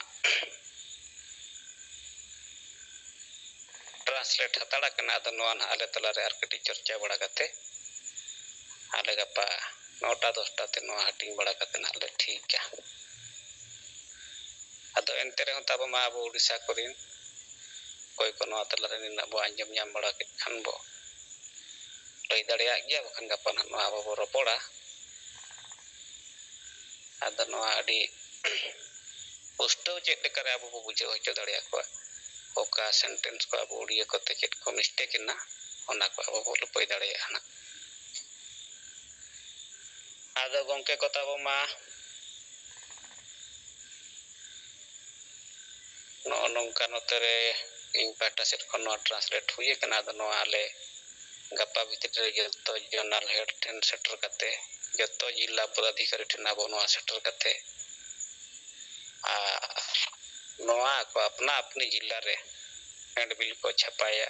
translate ᱦᱟᱛᱟᱲ ᱟᱠᱟᱱᱟ᱾ ᱟᱫᱚ ᱱᱚᱣᱟ ᱱᱟᱦᱟᱜ ᱟᱞᱮ ᱛᱟᱞᱟᱨᱮ ᱟᱨ ᱠᱟᱹᱴᱤᱡ ᱪᱚᱨᱪᱟ ᱵᱟᱲᱟ ᱠᱟᱛᱮ ᱟᱞᱮ ᱜᱟᱯᱟ ᱱᱚᱴᱟ ᱫᱚᱥᱴᱟ ᱛᱮ ᱱᱚᱣᱟ ᱦᱟᱹᱴᱤᱧ ᱵᱟᱲᱟ ᱠᱟᱛᱮ ᱱᱟᱜ ᱞᱮ ᱴᱷᱤᱠᱟ᱾ ᱟᱫᱚ ᱮᱱᱛᱮ ᱨᱮᱦᱚᱸ ᱛᱟᱵᱚ ᱢᱟ ᱟᱵᱚ ᱳᱰᱤᱥᱟ ᱠᱚᱨᱮᱱ ᱚᱠᱚᱭ ᱠᱚ ᱱᱚᱣᱟ ᱛᱟᱞᱟᱨᱮ ᱱᱤᱱᱟᱹᱜ ᱵᱚ ᱟᱸᱡᱚᱢ ᱧᱟᱢ ᱵᱟᱲᱟ ᱠᱮᱫ ᱠᱷᱟᱱ ᱵᱚ ᱞᱟᱹᱭ ᱫᱟᱲᱮᱭᱟᱜ ᱜᱮᱭᱟ, ᱵᱟᱠᱷᱟᱱ ᱜᱟᱯᱟ ᱱᱟᱜ ᱱᱚᱣᱟ ᱵᱟᱵᱚ ᱨᱚᱯᱚᱲᱟ᱾ ᱟᱫᱚ ᱱᱚᱣᱟ ᱟᱹᱰᱤ ᱯᱩᱥᱴᱟᱹᱣ ᱪᱮᱫ ᱞᱮᱠᱟᱨᱮ ᱟᱵᱚ ᱵᱚ ᱵᱩᱡᱷᱟᱹᱣ ᱦᱚᱪᱚ ᱫᱟᱲᱮᱭᱟᱠᱚᱣᱟ, ᱚᱠᱟ sentence ᱠᱚ ᱟᱵᱚ ᱩᱲᱤᱭᱟᱹ ᱠᱚᱛᱮ ᱪᱮᱫ ᱠᱚ mistake ᱮᱱᱟ, ᱚᱱᱟ ᱠᱚ ᱟᱵᱚ ᱵᱚ ᱞᱟᱹᱯᱟᱹᱭ ᱫᱟᱲᱮᱭᱟᱜᱼᱟ ᱱᱟᱜ᱾ ᱟᱫᱚ ᱜᱚᱢᱠᱮ ᱠᱚ ᱛᱟᱵᱚ ᱢᱟ ᱱᱚᱜᱼᱚ ᱱᱚᱝᱠᱟ ᱱᱚᱛᱮ ᱨᱮ ᱤᱧ ᱯᱟᱦᱴᱟ ᱥᱮᱫ ᱠᱷᱚᱱ ᱱᱚᱣᱟ translate ᱦᱩᱭ ᱟᱠᱟᱱᱟ᱾ ᱟᱫᱚ ᱱᱚᱣᱟ ᱟᱞᱮ ᱜᱟᱯᱟ ᱵᱷᱤᱛᱨᱤ ᱨᱮ ᱡᱚᱛᱚ zonal head ᱴᱷᱮᱱ ᱥᱮᱴᱮᱨ ᱠᱟᱛᱮ, ᱡᱚᱛᱚ ᱡᱤᱞᱟ ᱯᱚᱫᱟᱫᱷᱤᱠᱟᱨᱤ ᱴᱷᱮᱱ ᱟᱵᱚ ᱱᱚᱣᱟ ᱥᱮᱴᱮᱨ ᱠᱟᱛᱮ, ᱟᱨ ᱱᱚᱣᱟ ᱠᱚ ᱟᱯᱱᱟ ᱟᱯᱱᱤ ᱡᱤᱞᱟ ᱨᱮ handbill ᱠᱚ ᱪᱷᱟᱯᱟᱭᱟ᱾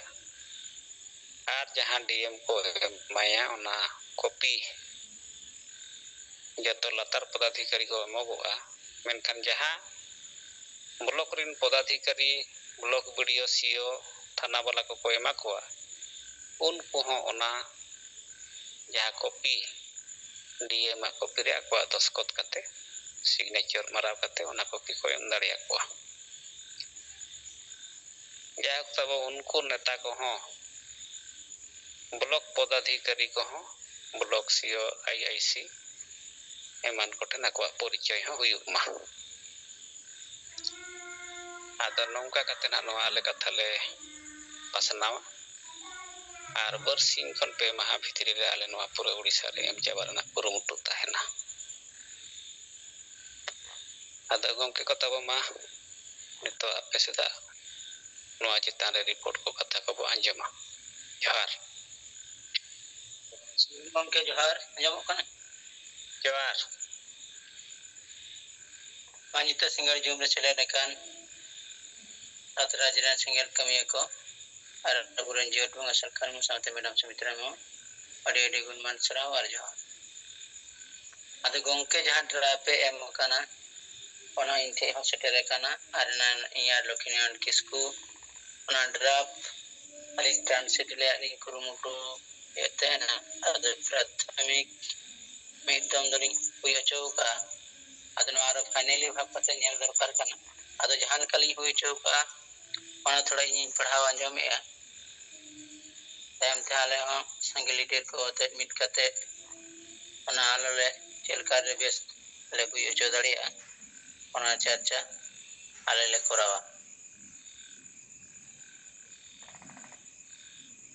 ᱟᱨ ᱡᱟᱦᱟᱸ DM ᱠᱚ ᱮᱢᱟᱭᱟ, ᱚᱱᱟ copy ᱡᱚᱛᱚ ᱞᱟᱛᱟᱨ ᱯᱚᱫᱟᱫᱷᱤᱠᱟᱨᱤ ᱠᱚ ᱮᱢᱚᱜᱚᱜᱼᱟ᱾ ᱢᱮᱱᱠᱷᱟᱱ ᱡᱟᱦᱟᱸ block ᱨᱮᱱ ᱯᱚᱫᱟᱫᱷᱤᱠᱟᱨᱤ, block BDO, CO, ᱛᱷᱟᱱᱟ ᱵᱟᱞᱟ ᱠᱚᱠᱚ ᱮᱢᱟ ᱠᱚᱣᱟ, ᱩᱱᱠᱩ ᱦᱚᱸ ᱚᱱᱟ ᱡᱟᱦᱟᱸ copy, DM ᱟᱜ copy ᱨᱮ ᱟᱠᱚᱣᱟᱜ ᱫᱚᱥᱠᱚᱛ ᱠᱟᱛᱮ, signature ᱢᱟᱨᱟᱣ ᱠᱟᱛᱮ ᱚᱱᱟ copy ᱠᱚ ᱮᱢ ᱫᱟᱲᱮᱭᱟᱠᱚᱣᱟ᱾ ᱡᱟᱭᱦᱳᱠ, ᱛᱚᱵᱮ ᱩᱱᱠᱩ ᱱᱮᱛᱟ ᱠᱚᱦᱚᱸ, block ᱯᱚᱫᱟᱫᱷᱤᱠᱟᱨᱤ ᱠᱚᱦᱚᱸ, block CO, IIC ᱮᱢᱟᱱ ᱠᱚᱴᱷᱮᱱ ᱟᱠᱚᱣᱟᱜ ᱯᱚᱨᱤᱪᱚᱭ ᱦᱚᱸ ᱦᱩᱭᱩᱜ ᱢᱟ᱾ ᱟᱫᱚ ᱱᱚᱝᱠᱟ ᱠᱟᱛᱮ ᱱᱟᱜ ᱱᱚᱣᱟ ᱟᱞᱮ ᱠᱟᱛᱷᱟ ᱞᱮ ᱯᱟᱥᱱᱟᱣᱟ᱾ ᱟᱨ ᱵᱟᱨᱥᱤᱧ ᱠᱷᱚᱱ ᱯᱮ ᱢᱟᱦᱟ ᱵᱷᱤᱛᱨᱤ ᱨᱮ ᱟᱞᱮ ᱱᱚᱣᱟ ᱯᱩᱨᱟᱹ ᱳᱰᱤᱥᱟ ᱨᱮ ᱮᱢ ᱪᱟᱵᱟ ᱨᱮᱱᱟᱜ ᱠᱩᱨᱩᱢᱩᱴᱩ ᱛᱟᱦᱮᱱᱟ᱾ ᱟᱫᱚ ᱜᱚᱢᱠᱮ ᱠᱚ ᱛᱟᱵᱚ ᱢᱟ, ᱱᱤᱛᱚᱜ ᱟᱯᱮ ᱥᱮᱫᱟᱜ ᱱᱚᱣᱟ ᱪᱮᱛᱟᱱ ᱨᱮ report ᱠᱚ, ᱠᱟᱛᱷᱟ ᱠᱚᱵᱚ ᱟᱸᱡᱚᱢᱟ᱾ ᱡᱚᱦᱟᱨ᱾ ᱜᱚᱢᱠᱮ ᱡᱚᱦᱟᱨ, ᱟᱸᱡᱚᱢᱚᱜ ᱠᱟᱱᱟ? ᱡᱚᱦᱟᱨ᱾ ᱢᱟ ᱧᱤᱫᱟᱹ ᱥᱤᱸᱜᱟᱹᱲ ᱡᱩᱢ ᱨᱮ ᱥᱮᱞᱮᱫ ᱟᱠᱟᱱ ᱟᱛᱨᱟ ᱡᱮᱞᱟ ᱥᱮᱸᱜᱮᱞ ᱠᱟᱹᱢᱤᱭᱟᱹ ᱠᱚ ᱟᱨ ᱟᱵᱚᱨᱮᱱ ᱡᱤᱭᱚᱱ ᱵᱚᱸᱜᱟ ᱥᱟᱨᱠᱷᱟᱱ ᱢᱚᱥᱟᱣᱛᱮ ᱢᱮᱰᱟᱢ ᱥᱩᱢᱤᱛᱨᱟ ᱢᱩᱨᱢᱩ, ᱟᱹᱰᱤ ᱟᱹᱰᱤ ᱜᱩᱱᱢᱟᱱ ᱥᱟᱨᱦᱟᱣ ᱟᱨ ᱡᱚᱦᱟᱨ᱾ ᱟᱫᱚ ᱜᱚᱢᱠᱮ, ᱡᱟᱦᱟᱸ ᱰᱨᱟ ᱯᱮ ᱮᱢ ᱟᱠᱟᱱᱟ, ᱚᱱᱟ ᱤᱧ ᱴᱷᱮᱱ ᱦᱚᱸ ᱥᱮᱴᱮᱨ ᱟᱠᱟᱱᱟ᱾ ᱟᱨ ᱮᱱᱟᱱ ᱤᱧ ᱟᱨ ᱞᱚᱠᱷᱢᱤᱱᱟᱨᱟᱭᱚᱱ ᱠᱤᱥᱠᱩ ᱚᱱᱟ ᱰᱨᱟᱯ ᱟᱹᱞᱤᱧ ᱴᱨᱟᱱᱥᱞᱮᱴ ᱨᱮᱭᱟᱜ ᱞᱤᱧ ᱠᱩᱨᱩᱢᱩᱴᱩᱭᱮᱫ ᱛᱟᱦᱮᱱᱟ᱾ ᱟᱫᱚ ᱯᱨᱟᱛᱷᱚᱢᱤᱠ ᱢᱤᱫ ᱫᱚᱢ ᱫᱚᱞᱤᱧ ᱦᱩᱭ ᱦᱚᱪᱚ ᱟᱠᱟᱫᱼᱟ᱾ ᱟᱫᱚ ᱱᱚᱣᱟ ᱨᱮ finally ᱵᱷᱟᱵᱽ ᱠᱟᱛᱮ ᱧᱮᱞ ᱫᱚᱨᱠᱟᱨ ᱠᱟᱱᱟ᱾ ᱟᱫᱚ ᱡᱟᱦᱟᱸ ᱞᱮᱠᱟ ᱞᱤᱧ ᱦᱩᱭ ᱦᱚᱪᱚ ᱟᱠᱟᱫᱼᱟ, ᱚᱱᱟ ᱛᱷᱚᱲᱟ ᱤᱧᱤᱧ ᱯᱟᱲᱦᱟᱣ ᱟᱸᱡᱚᱢᱮᱫᱼᱟ᱾ ᱛᱟᱭᱚᱢ ᱛᱮ ᱟᱞᱮ ᱦᱚᱸ ᱥᱟᱸᱜᱮ leader ᱠᱚ ᱟᱛᱮ ᱢᱤᱫ ᱠᱟᱛᱮ ᱚᱱᱟ ᱟᱞᱚ ᱞᱮ ᱪᱮᱫ ᱞᱮᱠᱟ ᱨᱮ ᱵᱮᱥ ᱞᱮ ᱦᱩᱭ ᱦᱚᱪᱚ ᱫᱟᱲᱮᱭᱟᱜᱼᱟ, ᱚᱱᱟ ᱪᱟᱨᱪᱟ ᱟᱞᱮ ᱞᱮ ᱠᱚᱨᱟᱣᱟ᱾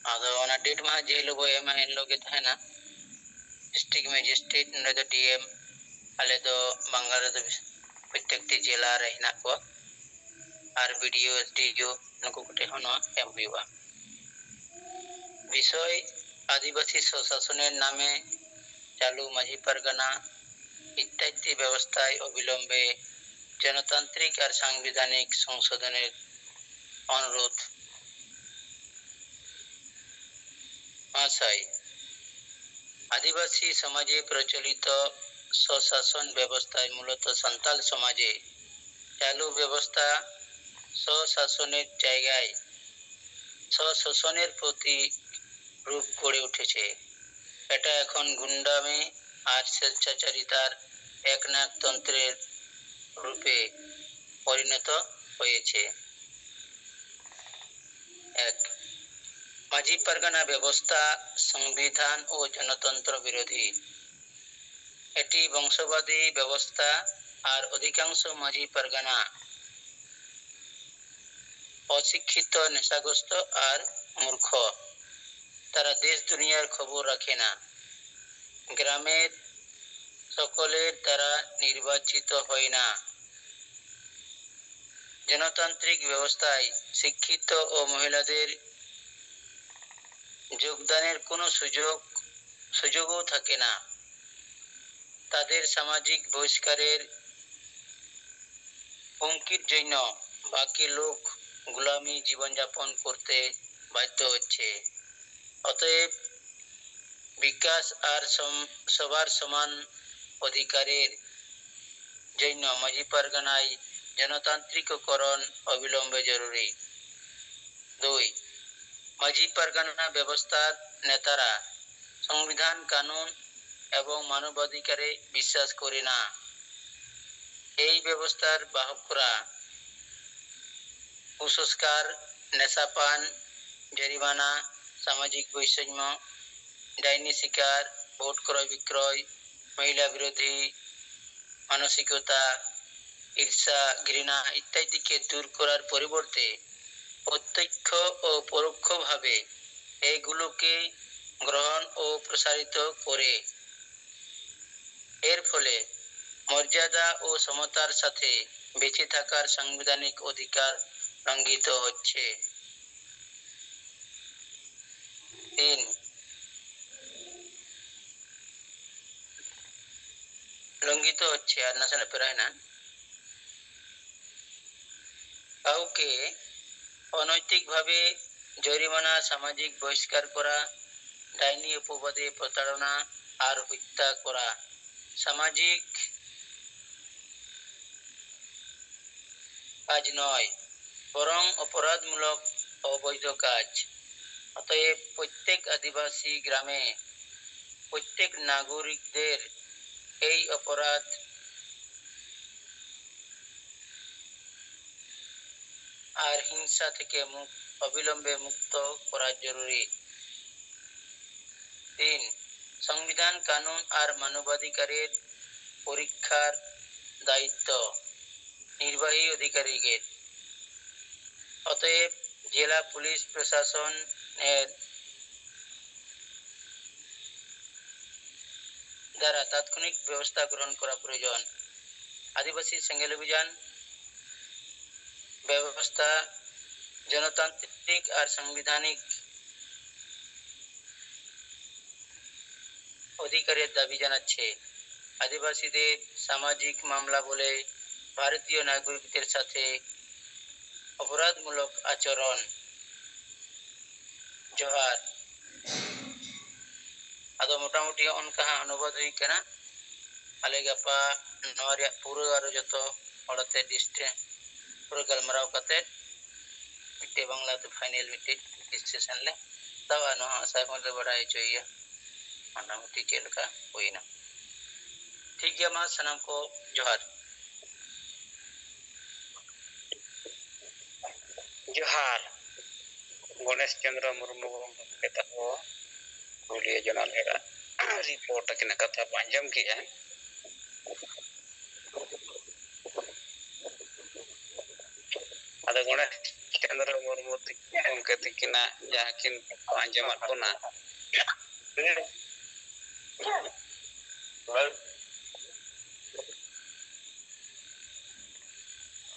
ᱟᱫᱚ ᱚᱱᱟ date ᱢᱟ ᱡᱮ ᱦᱤᱞᱳᱜ ᱵᱚ ᱮᱢᱟ, ᱮᱱ ᱦᱤᱞᱳᱜ ᱜᱮ ᱛᱟᱦᱮᱱᱟ᱾ District magistrate, ᱱᱚᱰᱮ ᱫᱚ D M, ᱟᱞᱮ ᱫᱚ ᱵᱟᱝᱞᱟ ᱨᱮᱫᱚ ᱯᱨᱚᱛᱮᱠᱴᱤ ᱡᱮᱞᱟ ᱨᱮ ᱦᱮᱱᱟᱜ ᱠᱚᱣᱟ, ᱟᱨ B D O, S D O, ᱱᱩᱠᱩ ᱠᱚᱴᱷᱮᱱ ᱦᱚᱸ ᱱᱚᱣᱟ ᱮᱢ ᱦᱩᱭᱩᱜᱼᱟ᱾ বিষয়, আদিবাসী স্বশাসনের নামে চালু মাঝি পারগানা ইত্যাদি ব্যবস্থায় অবিলম্বে জনতান্ত্রিক আর সাংবিধানিক সংশোধনের অনুরোধ। মহাশয়, আদিবাসী সমাজে প্রচলিত স্বশাসন ব্যবস্থায় মূলত সান্তাল সমাজে চালু ব্যবস্থা স্বশাসনের জায়গায় স্বশাসনের প্রতি রূপ গড়ে উঠেছে। এটা এখন গুন্ডামি আর স্বেচ্ছাচারিতার একনায়কতন্ত্রের রূপে পরিণত হয়েছে। এক, মাঝি পারগানা ব্যবস্থা সংবিধান ও জনতন্ত্র বিরোধী। এটি বংশবাদী ব্যবস্থা আর অধিকাংশ মাঝি পারগানা অশিক্ষিত, নেশাগ্রস্ত আর মূর্খ। তারা দেশ দুনিয়ার খবর রাখে না। গ্রামের সকলের দ্বারা নির্বাচিত হয় না। জনতান্ত্রিক ব্যবস্থায় শিক্ষিত ও মহিলাদের যোগদানের কোনো সুযোগ সুযোগও থাকে না। তাদের সামাজিক বহিষ্কারের হুমকির জন্য বাকি লোক গোলামি জীবনযাপন করতে বাধ্য হচ্ছে। অতএব বিকাশ আর সম- সবার সমান অধিকারের জন্য মাঝি পারগানায় জনতান্ত্রিককরণ অবিলম্বে জরুরি। দুই, মাঝি পারগানা ব্যবস্থার নেতারা সংবিধান, কানুন এবং মানবাধিকারে বিশ্বাস করে না। এই ব্যবস্থার বাহকরা কুসংস্কার, নেশাপান, জরিমানা, সামাজিক বৈষম্য, ডাইনি শিকার, ভোট ক্রয় বিক্রয়, মহিলা বিরোধী মানসিকতা, ঈর্ষা, ঘৃণা ইত্যাদিকে দূর করার পরিবর্তে প্রত্যক্ষ ও পরোক্ষভাবে এগুলোকে গ্রহণ ও প্রসারিত করে। এর ফলে মর্যাদা ও সমতার সাথে বেঁচে থাকার সাংবিধানিক অধিকার লঙ্ঘিত হচ্ছে। তিন, লঙ্ঘিত হচ্ছে, আর নাসেᱱᱟᱜ ᱯᱮᱨᱟᱭᱮᱱᱟ᱾ কাউকে অনৈতিকভাবে জরিমানা, সামাজিক বহিষ্কার করা, ডাইনি অপবাদে প্রতারণা আর হত্যা করা সামাজিক কাজ নয়, বরং অপরাধমূলক অবৈধ কাজ। অতএব প্রত্যেক আদিবাসী গ্রামে প্রত্যেক নাগরিকদের এই অপরাধ আর হিংসা থেকে মুক-, অবিলম্বে মুক্ত করা জরুরি। তিন, সংবিধান, কানুন আর মানবাধিকারের পরীক্ষার দায়িত্ব নির্বাহী অধিকারীদের। অতএব জেলা পুলিশ প্রশাসনের দ্বারা তাৎক্ষণিক ব্যবস্থা গ্রহণ করা প্রয়োজন। আদিবাসী সেঙ্গেল অভিযান ব্যবস্থা জনতান্ত্রিক আর সাংবিধানিক অধিকারের দাবি জানাচ্ছে। আদিবাসীদের সামাজিক মামলা বলে ভারতীয় নাগরিকদের সাথে অপরাধমূলক আচরণ। ᱡᱚᱦᱟᱨ᱾ ᱟᱫᱚ ᱢᱚᱴᱟᱢᱩᱴᱤ ᱚᱱᱠᱟ ᱦᱟᱸᱜ ᱚᱱᱩᱵᱟᱫ ᱦᱩᱭ ᱠᱟᱱᱟ᱾ ᱟᱞᱮ ᱜᱟᱯᱟ ᱱᱚᱣᱟ ᱨᱮᱭᱟᱜ ᱯᱩᱨᱟᱹ ᱟᱨᱚ ᱡᱚᱛᱚ ᱦᱚᱲ ᱟᱛᱮ ᱰᱤᱥᱴᱮ-, ᱯᱩᱨᱟᱹ ᱜᱟᱞᱢᱟᱨᱟᱣ ᱠᱟᱛᱮ ᱢᱤᱫᱴᱮᱡ ᱵᱟᱝᱞᱟ ᱛᱮ ᱯᱷᱟᱭᱱᱮᱞ ᱢᱤᱫᱴᱮᱡ ᱰᱤᱥᱠᱟᱥᱚᱱ ᱞᱮ ᱦᱟᱛᱟᱣᱟ᱾ ᱱᱚᱣᱟ ᱟᱥᱟ ᱠᱚ ᱞᱮ ᱵᱟᱲᱟᱭ ᱦᱚᱪᱚᱭᱮᱭᱟ᱾ ᱢᱚᱴᱟᱢᱩᱴᱤ ᱪᱮᱫ ᱞᱮᱠᱟ ᱦᱩᱭᱱᱟ? ᱴᱷᱤᱠ ᱜᱮᱭᱟ, ᱢᱟ ᱥᱟᱱᱟᱢ ᱠᱚ ᱡᱚᱦᱟᱨ᱾ ᱡᱚᱦᱟᱨ᱾ ᱜᱚᱱᱮᱥ ᱪᱚᱸᱫᱽᱨᱚ ᱢᱩᱨᱢᱩ ᱜᱚᱢᱠᱮ ᱛᱟᱠᱚ ᱯᱩᱨᱩᱞᱤᱭᱟᱹ ᱡᱚᱱᱟᱞ ᱮᱨᱟ ᱨᱤᱯᱳᱨᱴ ᱟᱹᱠᱤᱱᱟᱜ ᱠᱟᱛᱷᱟ ᱵᱚ ᱟᱸᱡᱚᱢ ᱠᱮᱜᱼᱟ᱾ ᱟᱫᱚ ᱜᱚᱱᱮᱥ ᱪᱚᱸᱫᱽᱨᱚ ᱢᱩᱨᱢᱩ ᱛᱤᱠᱤᱱ ᱜᱚᱢᱠᱮ ᱛᱤᱠᱤᱱᱟᱜ ᱡᱟᱦᱟᱸ ᱠᱤᱱ ᱟᱸᱡᱚᱢᱟᱫ ᱵᱚᱱᱟ,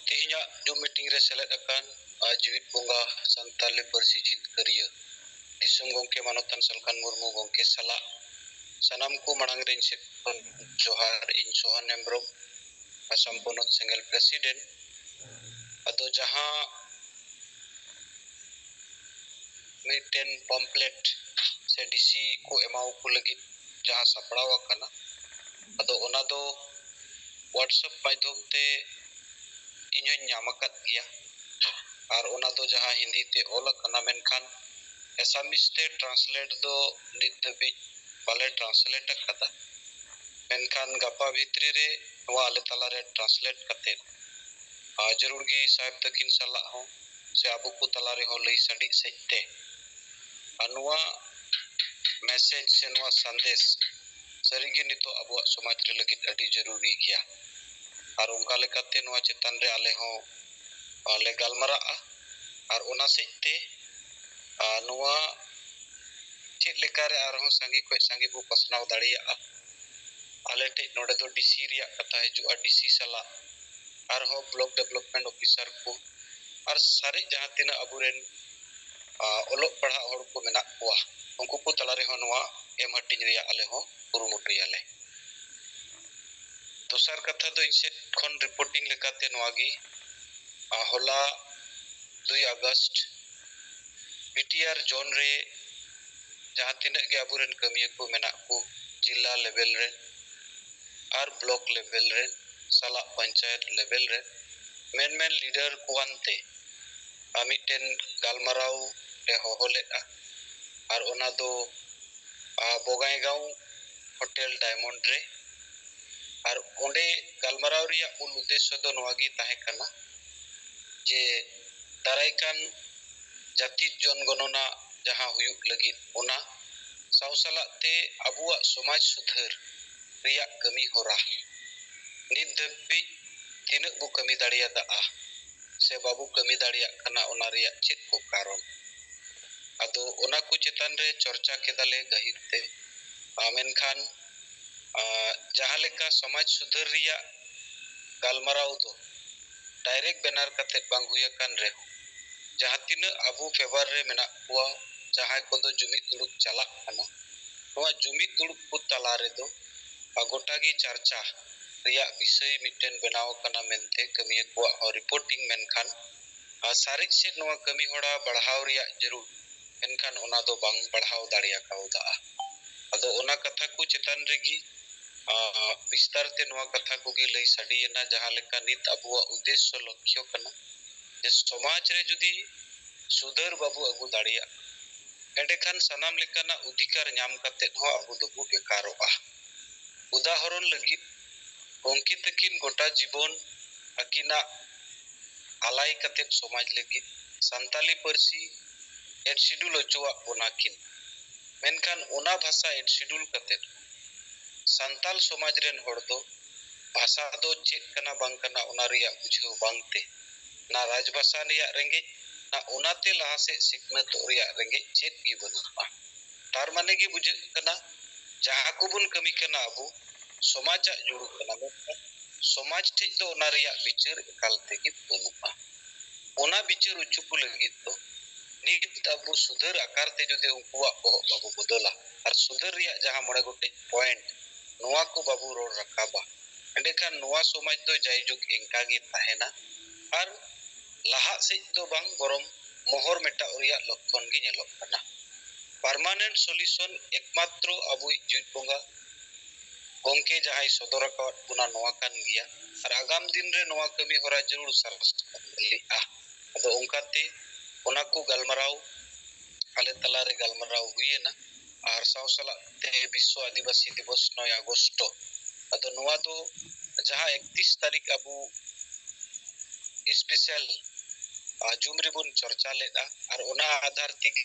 ᱛᱮᱦᱮᱧᱟᱜ ᱡᱩᱢ ᱢᱤᱴᱤᱝ ᱨᱮ ᱥᱮᱞᱮᱫ ᱟᱠᱟᱱ ᱟᱨ ᱡᱤᱣᱤᱫ ᱵᱚᱸᱜᱟ ᱥᱟᱱᱛᱟᱞᱤ ᱯᱟᱹᱨᱥᱤ ᱡᱤᱛᱠᱟᱹᱨᱤᱭᱟᱹ ᱫᱤᱥᱚᱢ ᱜᱚᱢᱠᱮ ᱢᱟᱱᱚᱛᱟᱱ ᱥᱟᱞᱠᱷᱟᱱ ᱢᱩᱨᱢᱩ ᱜᱚᱢᱠᱮ ᱥᱟᱞᱟᱜ ᱥᱟᱱᱟᱢ ᱠᱚ ᱢᱟᱲᱟᱝ ᱨᱮ ᱤᱧ ᱥᱮᱫ ᱠᱷᱚᱱ ᱡᱚᱦᱟᱨ᱾ ᱤᱧ ᱥᱚᱦᱟᱱ ᱦᱮᱢᱵᱨᱚᱢ, ᱟᱥᱟᱢ ᱯᱚᱱᱚᱛ ᱥᱮᱸᱜᱮᱞ ᱯᱨᱮᱥᱤᱰᱮᱱᱴ᱾ ᱟᱫᱚ ᱡᱟᱦᱟᱸ ᱢᱤᱫᱴᱮᱱ ᱯᱟᱢᱯᱞᱮᱴ ᱥᱮ ᱰᱤᱥᱤ ᱠᱚ ᱮᱢᱟᱣᱟᱠᱚ ᱞᱟᱹᱜᱤᱫ ᱡᱟᱦᱟᱸ ᱥᱟᱯᱲᱟᱣ ᱟᱠᱟᱱᱟ, ᱟᱫᱚ ᱚᱱᱟ ᱫᱚ WhatsApp ᱢᱟᱫᱽᱫᱷᱚᱢ ᱛᱮ ᱤᱧ ᱦᱚᱧ ᱧᱟᱢ ᱟᱠᱟᱫ ᱜᱮᱭᱟ᱾ ᱟᱨ ᱚᱱᱟ ᱫᱚ ᱡᱟᱦᱟᱸ ᱦᱤᱱᱫᱤ ᱛᱮ ᱚᱞ ᱟᱠᱟᱱᱟ, ᱢᱮᱱᱠᱷᱟᱱ ᱮᱥᱟᱢᱤᱥ ᱛᱮ ᱴᱨᱟᱱᱥᱞᱮᱴ ᱫᱚ ᱱᱤᱛ ᱫᱷᱟᱹᱵᱤᱡ ᱵᱟᱞᱮ ᱴᱨᱟᱱᱥᱞᱮᱴ ᱟᱠᱟᱫᱟ᱾ ᱢᱮᱱᱠᱷᱟᱱ ᱜᱟᱯᱟ ᱵᱷᱤᱛᱨᱤ ᱨᱮ ᱱᱚᱣᱟ ᱟᱞᱮ ᱛᱟᱞᱟᱨᱮ ᱴᱨᱟᱱᱥᱞᱮᱴ ᱠᱟᱛᱮ, ᱟᱨ ᱡᱟᱹᱨᱩᱲ ᱜᱮ ᱥᱟᱦᱮᱵᱽ ᱛᱟᱹᱠᱤᱱ ᱥᱟᱞᱟᱜ ᱦᱚᱸ ᱥᱮ ᱟᱵᱚ ᱠᱚ ᱛᱟᱞᱟ ᱨᱮᱦᱚᱸ ᱞᱟᱹᱭ ᱥᱟᱰᱮᱜ ᱥᱮᱫ ᱛᱮ᱾ ᱟᱨ ᱱᱚᱣᱟ ᱢᱮᱥᱮᱡᱽ ᱥᱮ ᱱᱚᱣᱟ ᱥᱟᱸᱫᱮᱥ ᱥᱟᱹᱨᱤᱜᱮ ᱱᱤᱛᱚᱜ ᱟᱵᱚᱣᱟᱜ ᱥᱚᱢᱟᱡᱽ ᱨᱮ ᱞᱟᱹᱜᱤᱫ ᱟᱹᱰᱤ ᱡᱟᱹᱨᱩᱨᱤ ᱜᱮᱭᱟ᱾ ᱟᱨ ᱚᱱᱠᱟ ᱞᱮᱠᱟᱛᱮ ᱱᱚᱣᱟ ᱪᱮᱛᱟᱱ ᱨᱮ ᱟᱞᱮ ᱦᱚᱸ, ᱟᱨ ᱞᱮ ᱜᱟᱞᱢᱟᱨᱟᱜᱼᱟ᱾ ᱟᱨ ᱚᱱᱟ ᱥᱮᱫ ᱛᱮ, ᱟᱨ ᱱᱚᱣᱟ ᱪᱮᱫ ᱞᱮᱠᱟᱨᱮ ᱟᱨᱦᱚᱸ ᱥᱟᱸᱜᱮ ᱠᱷᱚᱱ ᱥᱟᱸᱜᱮ ᱵᱚ ᱯᱟᱥᱱᱟᱣ ᱫᱟᱲᱮᱭᱟᱜᱼᱟ᱾ ᱟᱞᱮ ᱴᱷᱮᱱ ᱱᱚᱰᱮ ᱫᱚ ᱰᱤᱥᱤ ᱨᱮᱭᱟᱜ ᱠᱟᱛᱷᱟ ᱦᱤᱡᱩᱜᱼᱟ, ᱰᱤᱥᱤ ᱥᱟᱞᱟᱜ ᱟᱨᱦᱚᱸ ᱵᱞᱚᱠ ᱰᱮᱵᱷᱞᱚᱯᱢᱮᱱᱴ ᱚᱯᱷᱤᱥᱟᱨ ᱠᱚ ᱟᱨ ᱥᱟᱨᱮᱡ ᱡᱟᱦᱟᱸ ᱛᱤᱱᱟᱹᱜ ᱟᱵᱚᱨᱮᱱ, ᱟ, ᱚᱞᱚᱜ ᱯᱟᱲᱦᱟᱜ ᱦᱚᱲ ᱠᱚ ᱢᱮᱱᱟᱜ ᱠᱚᱣᱟ, ᱩᱱᱠᱩ ᱠᱚ ᱛᱟᱞᱟ ᱨᱮᱦᱚᱸ ᱱᱚᱣᱟ ᱮᱢ ᱦᱟᱹᱴᱤᱧ ᱨᱮᱭᱟᱜ ᱟᱞᱮ ᱦᱚᱸ ᱠᱩᱨᱩᱢᱩᱴᱩᱭᱟᱞᱮ᱾ ᱫᱚᱥᱟᱨ ᱠᱟᱛᱷᱟ ᱫᱚ ᱤᱧ ᱥᱮᱫ ᱠᱷᱚᱱ ᱨᱤᱯᱳᱨᱴᱤᱝ ᱞᱮᱠᱟᱛᱮ ᱱᱚᱣᱟ ᱜᱮ, ᱟ, ᱦᱚᱞᱟ ᱫᱩᱭ ᱟᱜᱚᱥᱴ ᱵᱤᱴᱤᱟᱨ ᱡᱳᱱ ᱨᱮ ᱡᱟᱦᱟᱸ ᱛᱤᱱᱟᱹᱜ ᱜᱮ ᱟᱵᱚᱨᱮᱱ ᱠᱟᱹᱢᱤᱭᱟᱹ ᱠᱚ ᱢᱮᱱᱟᱜ ᱠᱚ, ᱡᱤᱞᱟ ᱞᱮᱵᱮᱞ ᱨᱮᱱ ᱟᱨ ᱵᱞᱚᱠ ᱞᱮᱵᱮᱞ ᱨᱮᱱ ᱥᱟᱞᱟᱜ ᱯᱚᱧᱪᱟᱭᱮᱛ ᱞᱮᱵᱮᱞ ᱨᱮᱱ ᱢᱮᱱ ᱢᱮᱱ ᱞᱤᱰᱟᱨ ᱠᱚᱣᱟᱱ ᱛᱮ, ᱟ, ᱢᱤᱫᱴᱮᱱ ᱜᱟᱞᱢᱟᱨᱟᱣ ᱞᱮ ᱦᱚᱦᱚ ᱞᱮᱫᱼᱟ᱾ ᱟᱨ ᱚᱱᱟ ᱫᱚ ᱟᱨ ᱵᱚᱜᱟᱭᱜᱟᱸᱣ ᱦᱳᱴᱮᱞ ᱰᱟᱭᱢᱚᱱᱰ ᱨᱮ᱾ ᱟᱨ ᱚᱸᱰᱮ ᱜᱟᱞᱢᱟᱨᱟᱣ ᱨᱮᱭᱟᱜ ᱢᱩᱞ ᱩᱫᱽᱫᱮᱥᱥᱚ ᱫᱚ ᱱᱚᱣᱟ ᱜᱮ ᱛᱟᱦᱮᱸ ᱠᱟᱱᱟ ᱡᱮ ᱫᱟᱨᱟᱭ ᱠᱟᱱ ᱡᱟᱹᱛᱤ ᱡᱚᱱᱜᱚᱱᱚᱱᱟ ᱡᱟᱦᱟᱸ ᱦᱩᱭᱩᱜ ᱞᱟᱹᱜᱤᱫ, ᱚᱱᱟ ᱥᱟᱶ ᱥᱟᱞᱟᱜ ᱛᱮ ᱟᱵᱚᱣᱟᱜ ᱥᱚᱢᱟᱡᱽ ᱥᱩᱫᱷᱟᱹᱨ ᱨᱮᱭᱟᱜ ᱠᱟᱹᱢᱤ ᱦᱚᱨᱟ ᱱᱤᱛ ᱫᱷᱟᱹᱵᱤᱡ ᱛᱤᱱᱟᱹᱜ ᱵᱚ ᱠᱟᱹᱢᱤ ᱫᱟᱲᱮᱭᱟᱫᱟ ᱥᱮ ᱵᱟᱵᱚ ᱠᱟᱹᱢᱤ ᱫᱟᱲᱮᱭᱟᱜ ᱠᱟᱱᱟ, ᱚᱱᱟ ᱨᱮᱭᱟᱜ ᱪᱮᱫ ᱠᱚ ᱠᱟᱨᱚᱱ? ᱟᱫᱚ ᱚᱱᱟ ᱠᱚ ᱪᱮᱛᱟᱱ ᱨᱮ ᱪᱚᱨᱪᱟ ᱠᱮᱫᱟᱞᱮ ᱜᱟᱹᱦᱤᱨ ᱛᱮ᱾ ᱟᱨ ᱢᱮᱱᱠᱷᱟᱱ, ᱟᱨ ᱡᱟᱦᱟᱸ ᱞᱮᱠᱟ ᱥᱚᱢᱟᱡᱽ ᱥᱩᱫᱷᱟᱹᱨ ᱨᱮᱭᱟᱜ ᱜᱟᱞᱢᱟᱨᱟᱣ ᱫᱚ direct banner ᱠᱟᱛᱮᱫ ᱵᱟᱝ ᱦᱩᱭ ᱟᱠᱟᱱ ᱨᱮᱦᱚᱸ, ᱡᱟᱦᱟᱸ ᱛᱤᱱᱟᱹᱜ ᱟᱵᱚ favour ᱨᱮ ᱢᱮᱱᱟᱜ ᱠᱚᱣᱟ, ᱡᱟᱦᱟᱸᱭ ᱠᱚᱫᱚ ᱡᱩᱢᱤᱫ ᱫᱩᱲᱩᱵ ᱪᱟᱞᱟᱜ ᱠᱟᱱᱟ, ᱱᱚᱣᱟ ᱡᱩᱢᱤᱫ ᱫᱩᱲᱩᱵ ᱠᱚ ᱛᱟᱞᱟ ᱨᱮᱫᱚ, ᱟᱨ ᱜᱚᱴᱟ ᱜᱮ ᱪᱟᱨᱪᱟ ᱨᱮᱭᱟᱜ ᱵᱤᱥᱚᱭ ᱢᱤᱫᱴᱮᱱ ᱵᱮᱱᱟᱣ ᱟᱠᱟᱱᱟ ᱢᱮᱱᱛᱮ ᱠᱟᱹᱢᱤᱭᱟᱹ ᱠᱚᱣᱟᱜ ᱦᱚᱸ reporting᱾ ᱢᱮᱱᱠᱷᱟᱱ, ᱟᱨ ᱥᱟᱨᱮᱡ ᱥᱮᱫ ᱱᱚᱣᱟ ᱠᱟᱹᱢᱤ ᱦᱚᱨᱟ ᱵᱟᱲᱦᱟᱣ ᱨᱮᱭᱟᱜ ᱡᱟᱹᱨᱩᱲ, ᱢᱮᱱᱠᱷᱟᱱ ᱚᱱᱟ ᱫᱚ ᱵᱟᱝ ᱵᱟᱲᱦᱟᱣ ᱫᱟᱲᱮ ᱟᱠᱟᱣᱫᱟ᱾ ᱟᱫᱚ ᱚᱱᱟ ᱠᱟᱛᱷᱟ ᱠᱚ ᱪᱮᱛᱟᱱ ᱨᱮᱜᱮ, ᱟᱨ ᱵᱤᱥᱛᱟᱨ ᱛᱮ ᱱᱚᱣᱟ ᱠᱟᱛᱷᱟ ᱠᱚᱜᱮ ᱞᱟᱹᱭ ᱥᱟᱰᱮᱭᱮᱱᱟ, ᱡᱟᱦᱟᱸ ᱞᱮᱠᱟ ᱱᱤᱛ ᱟᱵᱚᱣᱟᱜ ᱩᱫᱽᱫᱮᱥᱥᱚ ᱞᱚᱠᱠᱷᱭᱚ ᱠᱟᱱᱟ ᱡᱮ ᱥᱚᱢᱟᱡᱽ ᱨᱮ ᱡᱩᱫᱤ ᱥᱩᱫᱷᱟᱹᱨ ᱵᱟᱵᱚ ᱟᱹᱜᱩ ᱫᱟᱲᱮᱭᱟᱜ, ᱮᱸᱰᱮᱠᱷᱟᱱ ᱥᱟᱱᱟᱢ ᱞᱮᱠᱟᱱᱟᱜ ᱚᱫᱷᱤᱠᱟᱨ ᱧᱟᱢ ᱠᱟᱛᱮᱫ ᱦᱚᱸ ᱟᱵᱚ ᱫᱚᱵᱚ ᱵᱮᱠᱟᱨᱚᱜᱼᱟ᱾ ᱩᱫᱟᱦᱚᱨᱚᱱ ᱞᱟᱹᱜᱤᱫ, ᱜᱚᱢᱠᱮ ᱛᱟᱹᱠᱤᱱ ᱜᱚᱴᱟ ᱡᱤᱵᱚᱱ ᱟᱹᱠᱤᱱᱟᱜ ᱟᱞᱟᱭ ᱠᱟᱛᱮᱫ ᱥᱚᱢᱟᱡᱽ ᱞᱟᱹᱜᱤᱫ ᱥᱟᱱᱛᱟᱞᱤ ᱯᱟᱹᱨᱥᱤ eighth schedule ᱚᱪᱚᱣᱟᱜ ᱵᱚᱱᱟ ᱠᱤᱱ, ᱢᱮᱱᱠᱷᱟᱱ ᱚᱱᱟ ᱵᱷᱟᱥᱟ eighth schedule ᱠᱟᱛᱮᱫ ᱥᱟᱱᱛᱟᱞ ᱥᱚᱢᱟᱡᱽ ᱨᱮᱱ ᱦᱚᱲ ᱫᱚ ᱵᱷᱟᱥᱟ ᱫᱚ ᱪᱮᱫ ᱠᱟᱱᱟ ᱵᱟᱝ ᱠᱟᱱᱟ ᱚᱱᱟ ᱨᱮᱭᱟᱜ ᱵᱩᱡᱷᱟᱹᱣ ᱵᱟᱝᱛᱮ, ᱚᱱᱟ ᱨᱟᱡᱽᱵᱷᱟᱥᱟ ᱨᱮᱭᱟᱜ ᱨᱮᱸᱜᱮᱡ, ᱚᱱᱟ, ᱚᱱᱟᱛᱮ ᱞᱟᱦᱟ ᱥᱮᱫ ᱥᱤᱠᱷᱱᱟᱹᱛᱚᱜ ᱨᱮᱭᱟᱜ ᱨᱮᱸᱜᱮᱡ ᱪᱮᱫ ᱜᱮ ᱵᱟᱹᱱᱩᱜᱼᱟ᱾ ᱛᱟᱨ ᱢᱟᱱᱮ ᱜᱮ ᱵᱩᱡᱷᱟᱹᱜ ᱠᱟᱱᱟ, ᱡᱟᱦᱟᱸ ᱠᱚᱵᱚᱱ ᱠᱟᱹᱢᱤ ᱠᱟᱱᱟ ᱟᱵᱚ ᱥᱚᱢᱟᱡᱟᱜ ᱡᱩᱲᱩ ᱠᱟᱱᱟ, ᱢᱮᱱᱠᱷᱟᱱ ᱥᱚᱢᱟᱡᱽ ᱴᱷᱮᱡ ᱫᱚ ᱚᱱᱟ ᱨᱮᱭᱟᱜ ᱵᱤᱪᱟᱹᱨ ᱮᱠᱟᱞ ᱛᱮᱜᱮ ᱵᱟᱹᱱᱩᱜᱼᱟ᱾ ᱚᱱᱟ ᱵᱤᱪᱟᱹᱨ ᱚᱪᱚ ᱠᱚ ᱞᱟᱹᱜᱤᱫ ᱫᱚ ᱱᱤᱛ ᱟᱵᱚ ᱥᱩᱫᱷᱟᱹᱨ ᱟᱠᱟᱨ ᱛᱮ ᱡᱩᱫᱤ ᱩᱱᱠᱩᱣᱟᱜ ᱵᱚᱦᱚᱜ ᱵᱟᱵᱚ ᱵᱚᱫᱚᱞᱟ ᱟᱨ ᱥᱩᱫᱷᱟᱹᱨ ᱨᱮᱭᱟᱜ ᱡᱟᱦᱟᱸ ᱢᱚᱬᱮ ᱜᱚᱴᱮᱡ point, ᱱᱚᱣᱟ ᱠᱚ ᱵᱟᱵᱚ ᱨᱚᱲ ᱨᱟᱠᱟᱵᱟ, ᱮᱸᱰᱮᱠᱷᱟᱱ ᱱᱚᱣᱟ ᱥᱚᱢᱟᱡᱽ ᱫᱚ ᱡᱟᱭᱡᱩᱜᱽ ᱮᱱᱠᱟ ᱜᱮ ᱛᱟᱦᱮᱱᱟ ᱟᱨ ᱞᱟᱦᱟᱜ ᱥᱮᱫ ᱫᱚ ᱵᱟᱝ, ᱵᱚᱨᱚᱝ ᱢᱚᱦᱚᱨ ᱢᱮᱴᱟᱣ ᱨᱮᱭᱟᱜ ᱞᱚᱠᱠᱷᱚᱱ ᱜᱮ ᱧᱮᱞᱚᱜ ᱠᱟᱱᱟ᱾ Permanent solution ᱮᱠᱢᱟᱛᱨᱚ ᱟᱵᱚᱭᱤᱡ ᱡᱩᱡ ᱵᱚᱸᱜᱟ ᱜᱚᱢᱠᱮ ᱡᱟᱦᱟᱸᱭ ᱥᱚᱫᱚᱨ ᱟᱠᱟᱣᱟᱫ ᱵᱚᱱᱟ ᱱᱚᱣᱟ ᱠᱟᱱ ᱜᱮᱭᱟ, ᱟᱨ ᱟᱜᱟᱢ ᱫᱤᱱ ᱨᱮ ᱱᱚᱣᱟ ᱠᱟᱹᱢᱤ ᱦᱚᱨᱟ ᱡᱟᱹᱨᱩᱲ ᱥᱟᱨᱥᱟᱜ ᱞᱮᱜᱼᱟ᱾ ᱟᱫᱚ ᱚᱱᱠᱟᱛᱮ ᱚᱱᱟ ᱠᱚ ᱜᱟᱞᱢᱟᱨᱟᱣ ᱟᱞᱮ ᱛᱟᱞᱟᱨᱮ ᱜᱟᱞᱢᱟᱨᱟᱣ ᱦᱩᱭᱮᱱᱟ᱾ ᱟᱨ ᱥᱟᱶ ᱥᱟᱞᱟᱜ ᱛᱮ ᱵᱤᱥᱥᱚ ᱟᱹᱫᱤᱵᱟᱹᱥᱤ ᱫᱤᱵᱚᱥ ᱱᱚᱭ ᱟᱜᱚᱥᱴ᱾ ᱟᱫᱚ ᱱᱚᱣᱟ ᱫᱚ ᱡᱟᱦᱟᱸ ᱮᱠᱛᱤᱥ ᱛᱟᱹᱨᱤᱠᱷ ᱟᱵᱚ special ᱡᱩᱢ ᱨᱮᱵᱚᱱ ᱪᱚᱨᱪᱟ ᱞᱮᱫᱼᱟ, ᱟᱨ ᱚᱱᱟ ᱟᱫᱷᱟᱨ ᱛᱮᱜᱮ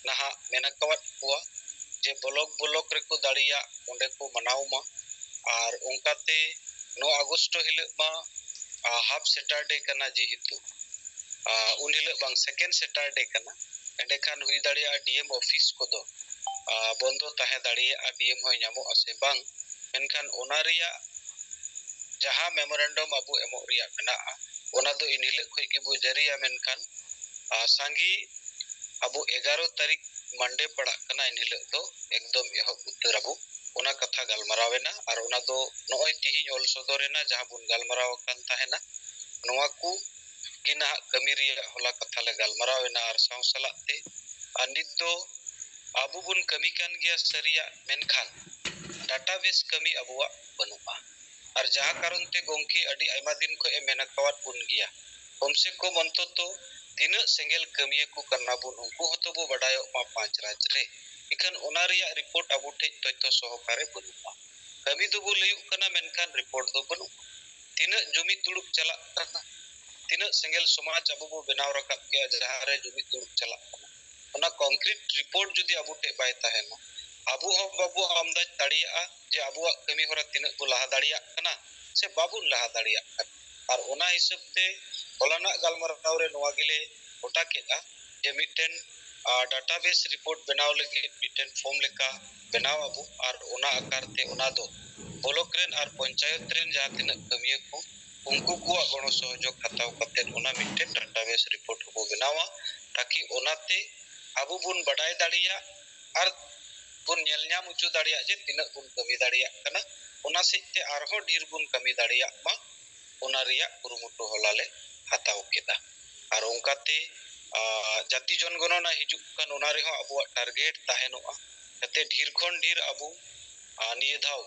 ᱱᱟᱦᱟᱜ ᱢᱮᱱ ᱟᱠᱟᱣᱟᱫ ᱠᱚᱣᱟ ᱡᱮ ᱵᱞᱚᱠ ᱵᱞᱚᱠ ᱨᱮᱠᱚ ᱫᱟᱲᱮᱭᱟᱜ ᱚᱸᱰᱮ ᱠᱚ ᱢᱟᱱᱟᱣ ᱢᱟ᱾ ᱟᱨ ᱚᱱᱠᱟᱛᱮ ᱱᱚᱣᱟ ᱟᱜᱚᱥᱴ ᱦᱤᱞᱳᱜ ᱢᱟ ᱦᱟᱯ ᱥᱮᱴᱟᱨᱰᱮ ᱠᱟᱱᱟ, ᱡᱮᱦᱮᱛᱩ ᱩᱱ ᱦᱤᱞᱳᱜ ᱵᱟᱝ ᱥᱮᱠᱮᱱᱰ ᱥᱮᱴᱟᱨᱰᱮ ᱠᱟᱱᱟ, ᱮᱸᱰᱮᱠᱷᱟᱱ ᱦᱩᱭ ᱫᱟᱲᱮᱭᱟᱜᱼᱟ ᱰᱤ ᱮᱢ ᱚᱯᱷᱤᱥ ᱠᱚᱫᱚ ᱵᱚᱱᱫᱚ ᱛᱟᱦᱮᱸ ᱫᱟᱲᱮᱭᱟᱜᱼᱟ, ᱰᱤ ᱮᱢ ᱦᱚᱸᱭ ᱧᱟᱢᱚᱜ ᱟᱥᱮ ᱵᱟᱝ᱾ ᱢᱮᱱᱠᱷᱟᱱ ᱚᱱᱟ ᱨᱮᱭᱟᱜ ᱡᱟᱦᱟᱸ ᱢᱮᱢᱳᱨᱮᱱᱰᱟᱢ ᱟᱵᱚ ᱮᱢᱚᱜ ᱨᱮᱭᱟᱜ ᱢᱮᱱᱟᱜᱼᱟ, ᱚᱱᱟ ᱫᱚ ᱮᱱ ᱦᱤᱞᱳᱜ ᱠᱷᱚᱱ ᱜᱮᱵᱚ ᱡᱟᱹᱨᱤᱭᱟ᱾ ᱢᱮᱱᱠᱷᱟᱱ ᱥᱟᱸᱜᱮ ᱟᱵᱚ ᱮᱜᱟᱨᱚ ᱛᱟᱹᱨᱤᱠᱷ ᱢᱟᱱᱰᱮ ᱯᱟᱲᱟᱜ ᱠᱟᱱᱟ, ᱮᱱ ᱦᱤᱞᱳᱜ ᱫᱚ ᱮᱠᱫᱚᱢ ᱮᱦᱚᱵ ᱩᱛᱟᱹᱨ ᱟᱵᱚ᱾ ᱚᱱᱟ ᱠᱟᱛᱷᱟ ᱜᱟᱞᱢᱟᱨᱟᱣ ᱮᱱᱟ, ᱟᱨ ᱚᱱᱟ ᱫᱚ ᱱᱚᱜᱼᱚᱭ ᱛᱤᱦᱤᱧ ᱚᱞ ᱥᱚᱫᱚᱨ ᱮᱱᱟ, ᱡᱟᱦᱟᱸ ᱵᱚᱱ ᱜᱟᱞᱢᱟᱨᱟᱣ ᱟᱠᱟᱱ ᱛᱟᱦᱮᱱᱟ᱾ ᱱᱚᱣᱟ ᱠᱚ ᱜᱮ ᱱᱟᱦᱟᱜ ᱠᱟᱹᱢᱤ ᱨᱮᱭᱟᱜ ᱦᱚᱞᱟ ᱠᱟᱛᱷᱟ ᱞᱮ ᱜᱟᱞᱢᱟᱨᱟᱣ ᱮᱱᱟ, ᱟᱨ ᱥᱟᱶ ᱥᱟᱞᱟᱜ ᱛᱮ ᱟᱨ ᱱᱤᱛ ᱫᱚ ᱟᱵᱚ ᱵᱚᱱ ᱠᱟᱹᱢᱤ ᱠᱟᱱ ᱜᱮᱭᱟ ᱥᱟᱹᱨᱤᱭᱟᱜ, ᱢᱮᱱᱠᱷᱟᱱ ᱰᱟᱴᱟᱵᱮᱥ ᱠᱟᱹᱢᱤ ᱟᱵᱚᱣᱟᱜ ᱵᱟᱹᱱᱩᱜᱼᱟ᱾ ᱟᱨ ᱡᱟᱦᱟᱸ ᱠᱟᱨᱚᱱ ᱛᱮ ᱜᱚᱢᱠᱮ ᱟᱹᱰᱤ ᱟᱭᱢᱟ ᱫᱤᱱ ᱠᱷᱚᱱ ᱮ ᱢᱮᱱ ᱟᱠᱟᱣᱟᱫ ᱵᱚᱱ ᱜᱮᱭᱟ, ᱠᱚᱢ ᱥᱮ ᱠᱚᱢ ᱚᱱᱛᱚᱛᱚ ᱛᱤᱱᱟᱹᱜ ᱥᱮᱸᱜᱮᱞ ᱠᱟᱹᱢᱤᱭᱟᱹ ᱠᱚ ᱠᱟᱱᱟ ᱵᱚᱱ, ᱩᱱᱠᱩ ᱦᱚᱸᱛᱚ ᱵᱚ ᱵᱟᱰᱟᱭᱚᱜ ᱢᱟ ᱯᱟᱸᱪ ᱨᱟᱡᱽ ᱨᱮ᱾ ᱤᱠᱷᱟᱹᱱ ᱚᱱᱟ ᱨᱮᱭᱟᱜ ᱨᱤᱯᱳᱨᱴ ᱟᱵᱚ ᱴᱷᱮᱡ ᱛᱚᱛᱛᱷᱚ ᱥᱚᱦᱚᱠᱟᱨᱮ ᱵᱟᱹᱱᱩᱜᱼᱟ᱾ ᱠᱟᱹᱢᱤ ᱫᱚᱵᱚ ᱞᱟᱹᱭᱚᱜ ᱠᱟᱱᱟ, ᱢᱮᱱᱠᱷᱟᱱ ᱨᱤᱯᱳᱨᱴ ᱫᱚ ᱵᱟᱹᱱᱩᱜᱼᱟ᱾ ᱛᱤᱱᱟᱹᱜ ᱡᱩᱢᱤᱫ ᱫᱩᱲᱩᱵ ᱪᱟᱞᱟᱜ ᱠᱟᱱᱟ, ᱛᱤᱱᱟᱹᱜ ᱥᱮᱸᱜᱮᱞ ᱥᱚᱢᱟᱡᱽ ᱟᱵᱚ ᱵᱚ ᱵᱮᱱᱟᱣ ᱨᱟᱠᱟᱵ ᱠᱮᱜᱼᱟ, ᱡᱟᱦᱟᱸ ᱨᱮ ᱡᱩᱢᱤᱫ ᱫᱩᱲᱩᱵ ᱪᱟᱞᱟᱜ ᱠᱟᱱᱟ, ᱚᱱᱟ ᱠᱚᱝᱠᱨᱤᱴ ᱨᱤᱯᱳᱨᱴ ᱡᱩᱫᱤ ᱟᱵᱚ ᱴᱷᱮᱡ ᱵᱟᱭ ᱛᱟᱦᱮᱱᱟ, ᱟᱵᱚ ᱦᱚᱸ ᱵᱟᱵᱚ ᱟᱢᱫᱟᱡᱽ ᱫᱟᱲᱮᱭᱟᱜᱼᱟ ᱡᱮ ᱟᱵᱚᱣᱟᱜ ᱠᱟᱹᱢᱤ ᱦᱚᱨᱟ ᱛᱤᱱᱟᱹᱜ ᱵᱚ ᱞᱟᱦᱟ ᱫᱟᱲᱮᱭᱟᱜ ᱠᱟᱱᱟ ᱥᱮ ᱵᱟᱵᱚᱱ ᱞᱟᱦᱟ ᱫᱟᱲᱮᱭᱟᱜ ᱠᱟᱱᱟ᱾ ᱟᱨ ᱚᱱᱟ ᱦᱤᱥᱟᱹᱵ ᱛᱮ ᱦᱚᱞᱟᱱᱟᱜ ᱜᱟᱞᱢᱟᱨᱟᱣ ᱨᱮ ᱱᱚᱣᱟ ᱜᱮᱞᱮ ᱜᱚᱴᱟ ᱠᱮᱫᱼᱟ ᱡᱮ ᱢᱤᱫᱴᱮᱱ, ᱟᱨ, ᱰᱟᱴᱟᱵᱮᱥ ᱨᱤᱯᱳᱨᱴ ᱵᱮᱱᱟᱣ ᱞᱟᱹᱜᱤᱫ ᱢᱤᱫᱴᱮᱱ ᱯᱷᱚᱨᱢ ᱞᱮᱠᱟ ᱵᱮᱱᱟᱣ ᱟᱵᱚ, ᱟᱨ ᱚᱱᱟ ᱟᱠᱟᱨ ᱛᱮ ᱚᱱᱟ ᱫᱚ ᱵᱞᱚᱠ ᱨᱮᱱ ᱟᱨ ᱯᱚᱧᱪᱟᱭᱚᱛ ᱨᱮᱱ ᱡᱟᱦᱟᱸ ᱛᱤᱱᱟᱹᱜ ᱠᱟᱹᱢᱤᱭᱟᱹ ᱠᱚ, ᱩᱱᱠᱩ ᱠᱚᱣᱟᱜ ᱜᱚᱲᱚ ᱥᱚᱦᱚᱡᱳᱜᱽ ᱦᱟᱛᱟᱣ ᱠᱟᱛᱮ ᱚᱱᱟ ᱢᱤᱫᱴᱮᱱ ᱰᱟᱴᱟᱵᱮᱥ ᱨᱤᱯᱳᱨᱴ ᱦᱚᱸᱵᱚ ᱵᱮᱱᱟᱣᱟ, ᱛᱟᱠᱤ ᱚᱱᱟᱛᱮ ᱟᱵᱚ ᱵᱚᱱ ᱵᱟᱰᱟᱭ ᱫᱟᱲᱮᱭᱟᱜ ᱟᱨ ᱵᱚᱱ ᱧᱮᱞ ᱧᱟᱢ ᱦᱚᱪᱚ ᱫᱟᱲᱮᱭᱟᱜ ᱡᱮ ᱛᱤᱱᱟᱹᱜ ᱵᱚᱱ ᱠᱟᱹᱢᱤ ᱫᱟᱲᱮᱭᱟᱜ ᱠᱟᱱᱟ, ᱚᱱᱟ ᱥᱮᱫ ᱛᱮ ᱟᱨᱦᱚᱸ ᱰᱷᱮᱨ ᱵᱚᱱ ᱠᱟᱹᱢᱤ ᱫᱟᱲᱮᱭᱟᱜ ᱢᱟ᱾ ᱚᱱᱟ ᱨᱮᱭᱟᱜ ᱠᱩᱨᱩᱢᱩᱴᱩ ᱦᱚᱞᱟ ᱞᱮ ᱦᱟᱛᱟᱣ ᱠᱮᱫᱟ᱾ ᱟᱨ ᱚᱱᱠᱟᱛᱮ, ᱟ, ᱡᱟᱹᱛᱤ ᱡᱚᱱᱜᱚᱱᱚᱱᱟ ᱦᱤᱡᱩᱜ ᱠᱟᱱ, ᱚᱱᱟ ᱨᱮᱦᱚᱸ ᱟᱵᱚᱣᱟᱜ ᱴᱟᱨᱜᱮᱴ ᱛᱟᱦᱮᱱᱚᱜᱼᱟ, ᱡᱟᱛᱮ ᱰᱷᱮᱨ ᱠᱷᱚᱱ ᱰᱷᱮᱨ ᱟᱵᱚ, ᱟ, ᱱᱤᱭᱟᱹ ᱫᱷᱟᱣ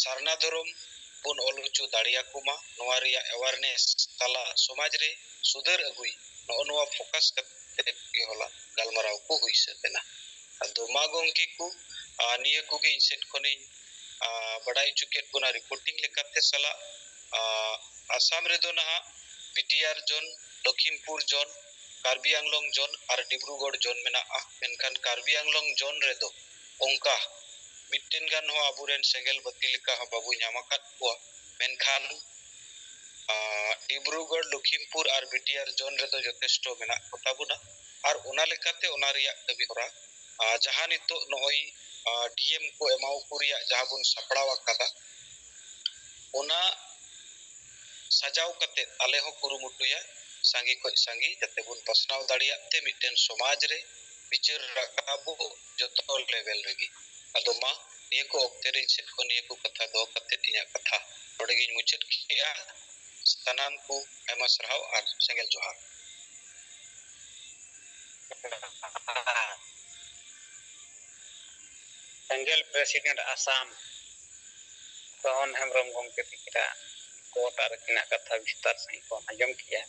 ᱥᱟᱨᱱᱟ ᱫᱷᱚᱨᱚᱢ ᱵᱚᱱ ᱚᱞ ᱦᱚᱪᱚ ᱫᱟᱲᱮᱭᱟᱠᱚ ᱢᱟ᱾ ᱱᱚᱣᱟ ᱨᱮᱭᱟᱜ ᱮᱣᱟᱨᱱᱮᱥ ᱛᱟᱞᱟ ᱥᱚᱢᱟᱡᱽ ᱨᱮ ᱥᱩᱫᱷᱟᱹᱨ ᱟᱹᱜᱩᱭ, ᱱᱚᱜᱼᱚ ᱱᱚᱣᱟ ᱯᱷᱳᱠᱟᱥ ᱠᱟᱛᱮ ᱜᱮ ᱦᱚᱞᱟ ᱜᱟᱞᱢᱟᱨᱟᱣ ᱠᱚ ᱦᱩᱭ ᱥᱟᱹᱛ ᱮᱱᱟ᱾ ᱟᱫᱚ ᱢᱟ ᱜᱚᱢᱠᱮ ᱠᱚ, ᱟᱨ ᱱᱤᱭᱟᱹ ᱠᱚᱜᱮ ᱤᱧ ᱥᱮᱫ ᱠᱷᱚᱱᱤᱧ ᱟᱨ ᱵᱟᱰᱟᱭ ᱦᱚᱪᱚ ᱠᱮᱫ ᱵᱚᱱᱟ ᱨᱤᱯᱳᱨᱴᱤᱝ ᱞᱮᱠᱟᱛᱮ ᱥᱟᱞᱟᱜ᱾ ᱟᱨ ᱟᱥᱟᱢ ᱨᱮᱫᱚ ᱱᱟᱦᱟᱜ ᱵᱤᱴᱤᱭᱟᱨ ᱡᱳᱱ, ᱞᱚᱠᱷᱤᱢᱯᱩᱨ ᱡᱳᱱ, ᱠᱟᱨᱵᱤ ᱟᱝᱞᱚᱝ ᱡᱳᱱ ᱟᱨ ᱰᱤᱵᱽᱨᱩᱜᱚᱲ ᱡᱳᱱ ᱢᱮᱱᱟᱜᱼᱟ᱾ ᱢᱮᱱᱠᱷᱟᱱ ᱠᱟᱨᱵᱤ ᱟᱝᱞᱚᱝ ᱡᱳᱱ ᱨᱮᱫᱚ ᱚᱱᱠᱟ ᱢᱤᱫᱴᱮᱱ ᱜᱟᱱ ᱦᱚᱸ ᱟᱵᱚᱨᱮᱱ ᱥᱮᱸᱜᱮᱞ ᱵᱟᱹᱛᱤ ᱞᱮᱠᱟ ᱦᱚᱸ ᱵᱟᱵᱚ ᱧᱟᱢ ᱟᱠᱟᱫ ᱠᱚᱣᱟ᱾ ᱢᱮᱱᱠᱷᱟᱱ ᱟᱨ ᱰᱤᱵᱽᱨᱩᱜᱚᱲ, ᱞᱚᱠᱷᱤᱢᱯᱩᱨ ᱟᱨ ᱵᱤᱴᱤᱭᱟᱨ ᱡᱳᱱ ᱨᱮᱫᱚ ᱡᱚᱛᱷᱮᱥᱴᱚ ᱢᱮᱱᱟᱜ ᱠᱚᱛᱟ ᱵᱚᱱᱟ᱾ ᱟᱨ ᱚᱱᱟ ᱞᱮᱠᱟᱛᱮ ᱚᱱᱟ ᱨᱮᱭᱟᱜ ᱠᱟᱹᱢᱤ ᱦᱚᱨᱟ ᱟᱨ ᱡᱟᱦᱟᱸ ᱱᱤᱛᱚᱜ ᱱᱚᱜᱼᱚᱭ ᱰᱤ ᱮᱢ ᱠᱚ ᱮᱢᱟᱣᱟᱠᱚ ᱨᱮᱭᱟᱜ ᱡᱟᱦᱟᱸ ᱵᱚᱱ ᱥᱟᱯᱲᱟᱣ ᱟᱠᱟᱫᱟ, ᱚᱱᱟ ᱥᱟᱡᱟᱣ ᱠᱟᱛᱮ ᱟᱞᱮ ᱦᱚᱸ ᱠᱩᱨᱩᱢᱩᱴᱩᱭᱟ ᱥᱟᱸᱜᱮ ᱠᱷᱚᱱ ᱥᱟᱸᱜᱮ, ᱡᱟᱛᱮ ᱵᱚᱱ ᱯᱟᱥᱱᱟᱣ ᱫᱟᱲᱮᱭᱟᱜ ᱛᱮ ᱢᱤᱫᱴᱮᱱ ᱥᱚᱢᱟᱡᱽ ᱨᱮ ᱵᱤᱪᱟᱹᱨ ᱨᱟᱠᱟᱵᱚᱜ ᱡᱚᱛᱚ ᱞᱮᱵᱮᱞ ᱨᱮᱜᱮ᱾ ᱟᱫᱚ ᱢᱟ, ᱱᱤᱭᱟᱹ ᱠᱚ ᱚᱠᱛᱮ ᱨᱮ ᱤᱧ ᱥᱮᱫ ᱠᱷᱚᱱ ᱱᱤᱭᱟᱹ ᱠᱚ ᱠᱟᱛᱷᱟ ᱫᱚᱦᱚ ᱠᱟᱛᱮ ᱤᱧᱟᱹᱜ ᱠᱟᱛᱷᱟ ᱱᱚᱰᱮ ᱜᱤᱧ ᱢᱩᱪᱟᱹᱫ ᱠᱮᱜᱼᱟ᱾ ᱥᱟᱱᱟᱢ ᱠᱚ ᱟᱭᱢᱟ ᱥᱟᱨᱦᱟᱣ ᱟᱨ ᱥᱮᱸᱜᱮᱞ ᱡᱚᱦᱟᱨ᱾ ᱥᱮᱸᱜᱮᱞ ᱯᱨᱮᱥᱤᱰᱮᱱᱴ ᱟᱥᱟᱢ ᱥᱚᱦᱚᱱ ᱦᱮᱢᱵᱨᱚᱢ ᱜᱚᱢᱠᱮ ᱛᱤᱠᱤᱱᱟᱜ ᱠᱳᱴ ᱟᱨ ᱟᱹᱠᱤᱱᱟᱜ ᱠᱟᱛᱷᱟ ᱵᱤᱥᱛᱟᱨ ᱥᱟᱺᱦᱤᱡ ᱵᱚᱱ ᱟᱸᱡᱚᱢ ᱠᱮᱜᱼᱟ᱾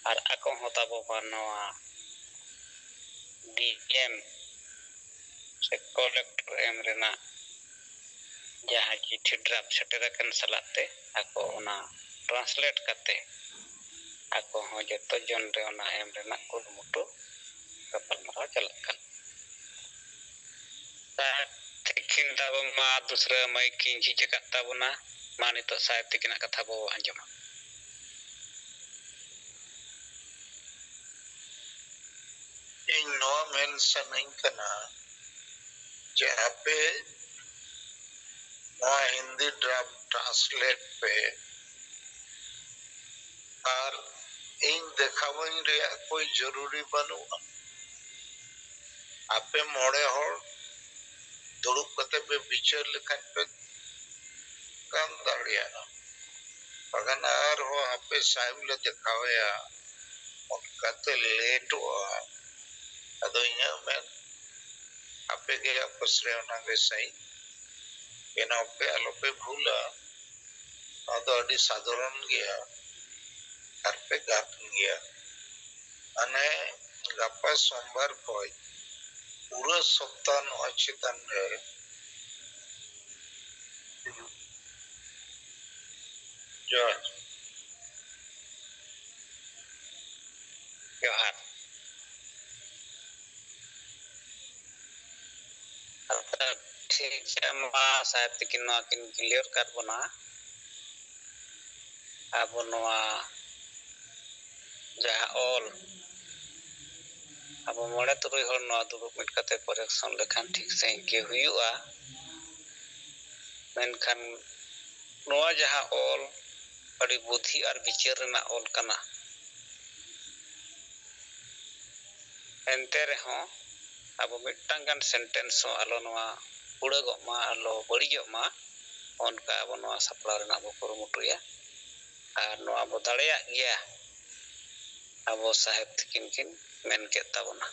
ᱟᱨ ᱟᱠᱚ ᱦᱚᱸ ᱛᱟᱵᱚ ᱢᱟ ᱱᱚᱣᱟ ᱰᱤ ᱮᱢ ᱥᱮ ᱠᱚᱞᱮᱠᱴᱚᱨ ᱮᱢ ᱨᱮᱱᱟᱜ ᱡᱟᱦᱟᱸ ᱪᱤᱴᱷᱤ ᱰᱨᱟᱯᱴ ᱥᱮᱴᱮᱨ ᱟᱠᱟᱱ ᱥᱟᱞᱟᱜ ᱛᱮ ᱟᱠᱚ ᱚᱱᱟ ᱴᱨᱟᱱᱥᱞᱮᱴ ᱠᱟᱛᱮ ᱟᱠᱚ ᱦᱚᱸ ᱡᱚᱛᱚ ᱡᱚᱱ ᱨᱮ ᱚᱱᱟ ᱮᱢ ᱨᱮᱱᱟᱜ ᱠᱩᱨᱩᱢᱩᱴᱩ ᱜᱟᱯᱟᱞᱢᱟᱨᱟᱣ ᱪᱟᱞᱟᱜ ᱠᱟᱱᱟ᱾ ᱥᱟᱦᱮᱵᱽ ᱛᱤᱠᱤᱱ ᱛᱟᱵᱚ ᱢᱟ ᱫᱩᱥᱨᱟᱹ ᱢᱟᱹᱭᱤᱠ ᱠᱤᱱ ᱡᱷᱤᱡ ᱟᱠᱟᱫ ᱛᱟᱵᱚᱱᱟ᱾ ᱢᱟ ᱱᱤᱛᱚᱜ ᱥᱟᱦᱮᱵᱽ ᱛᱤᱠᱤᱱᱟᱜ ᱠᱟᱛᱷᱟ ᱵᱚ ᱟᱸᱡᱚᱢᱟ᱾ ᱤᱧ ᱱᱚᱣᱟ ᱢᱮᱱ ᱥᱟᱱᱟᱧ ᱠᱟᱱᱟ ᱡᱮ ᱟᱯᱮ ᱱᱚᱣᱟ ᱦᱤᱱᱫᱤ ᱰᱨᱟᱯᱴ ᱴᱨᱟᱱᱥᱞᱮᱴ ᱯᱮ, ᱟᱨ ᱤᱧ ᱫᱮᱠᱷᱟᱣᱟᱹᱧ ᱨᱮᱭᱟᱜ ᱠᱳᱭ ᱡᱚᱨᱩᱨᱤ ᱵᱟᱹᱱᱩᱜᱼᱟ᱾ ᱟᱯᱮ ᱢᱚᱬᱮ ᱦᱚᱲ ᱫᱩᱲᱩᱵ ᱠᱟᱛᱮ ᱯᱮ ᱵᱤᱪᱟᱹᱨ ᱞᱮᱠᱷᱟᱱ ᱯᱮ ᱜᱟᱱ ᱫᱟᱲᱮᱭᱟᱜᱼᱟ᱾ ᱵᱟᱠᱷᱟᱱ ᱟᱨᱦᱚᱸ ᱟᱯᱮ ᱥᱟᱦᱮᱵᱽ ᱞᱮ ᱫᱮᱠᱷᱟᱣᱟᱭᱟ, ᱚᱱᱠᱟᱛᱮ ᱞᱮᱴᱚᱜᱼᱟ᱾ ᱟᱫᱚ ᱤᱧᱟᱹᱜ ᱢᱮᱱ, ᱟᱯᱮ ᱜᱮ ᱟᱯᱮ ᱥᱨᱮ ᱚᱱᱟ ᱜᱮ ᱥᱟᱹᱦᱤ ᱵᱮᱱᱟᱣ ᱯᱮ, ᱟᱞᱚᱯᱮ ᱵᱷᱩᱞᱟ᱾ ᱱᱚᱣᱟ ᱫᱚ ᱟᱹᱰᱤ ᱥᱟᱫᱷᱟᱨᱚᱱ ᱜᱮᱭᱟ ᱟᱨ ᱯᱮ ᱜᱟᱱ ᱜᱮᱭᱟ᱾ ᱢᱟᱱᱮ ᱜᱟᱯᱟ ᱥᱳᱢᱵᱟᱨ ᱠᱷᱚᱡ ᱯᱩᱨᱟᱹ ᱥᱚᱯᱛᱟ ᱱᱚᱣᱟ ᱪᱮᱛᱟᱱ ᱨᱮ᱾ ᱡᱚᱦᱟᱨ᱾ ᱡᱚᱦᱟᱨ᱾ ᱟᱫᱚ ᱴᱷᱤᱠ ᱜᱮᱭᱟ, ᱢᱟ ᱥᱟᱦᱮᱵ ᱛᱤᱠᱤᱱ ᱱᱚᱣᱟ ᱠᱤᱱ ᱠᱞᱤᱭᱟᱨ ᱠᱟᱫ ᱵᱚᱱᱟ᱾ ᱟᱵᱚ ᱱᱚᱣᱟ ᱡᱟᱦᱟᱸ ᱚᱞ, ᱟᱵᱚ ᱢᱚᱬᱮ ᱛᱩᱨᱩᱭ ᱦᱚᱲ ᱱᱚᱣᱟ ᱫᱩᱲᱩᱵ ᱢᱤᱫ ᱠᱟᱛᱮ ᱠᱚᱨᱮᱠᱥᱚᱱ ᱞᱮᱠᱷᱟᱱ ᱴᱷᱤᱠ ᱥᱟᱺᱦᱤᱡ ᱜᱮ ᱦᱩᱭᱩᱜᱼᱟ᱾ ᱢᱮᱱᱠᱷᱟᱱ ᱱᱚᱣᱟ ᱡᱟᱦᱟᱸ ᱚᱞ, ᱟᱹᱰᱤ ᱵᱩᱫᱷᱤ ᱟᱨ ᱵᱤᱪᱟᱹᱨ ᱨᱮᱱᱟᱜ ᱚᱞ ᱠᱟᱱᱟ᱾ ᱮᱱᱛᱮ ᱨᱮᱦᱚᱸ ᱟᱵᱚ ᱢᱤᱫᱴᱟᱝ ᱜᱟᱱ ᱥᱮᱱᱴᱮᱱᱥ ᱦᱚᱸ ᱟᱞᱚ ᱱᱚᱣᱟ ᱦᱩᱲᱟᱹᱜᱚᱜ ᱢᱟ, ᱟᱞᱚ ᱵᱟᱹᱲᱤᱡᱚᱜ ᱢᱟ, ᱚᱱᱠᱟ ᱟᱵᱚ ᱱᱚᱣᱟ ᱥᱟᱯᱲᱟᱣ ᱨᱮᱱᱟᱜ ᱵᱚ ᱠᱩᱨᱩᱢᱩᱴᱩᱭᱟ᱾ ᱟᱨ ᱱᱚᱣᱟ ᱵᱚ ᱫᱟᱲᱮᱭᱟᱜ ᱜᱮᱭᱟ, ᱟᱵᱚ ᱥᱟᱦᱮᱵ ᱛᱤᱠᱤᱱ ᱠᱤᱱ ᱢᱮᱱ ᱠᱮᱫ ᱛᱟᱵᱚᱱᱟ᱾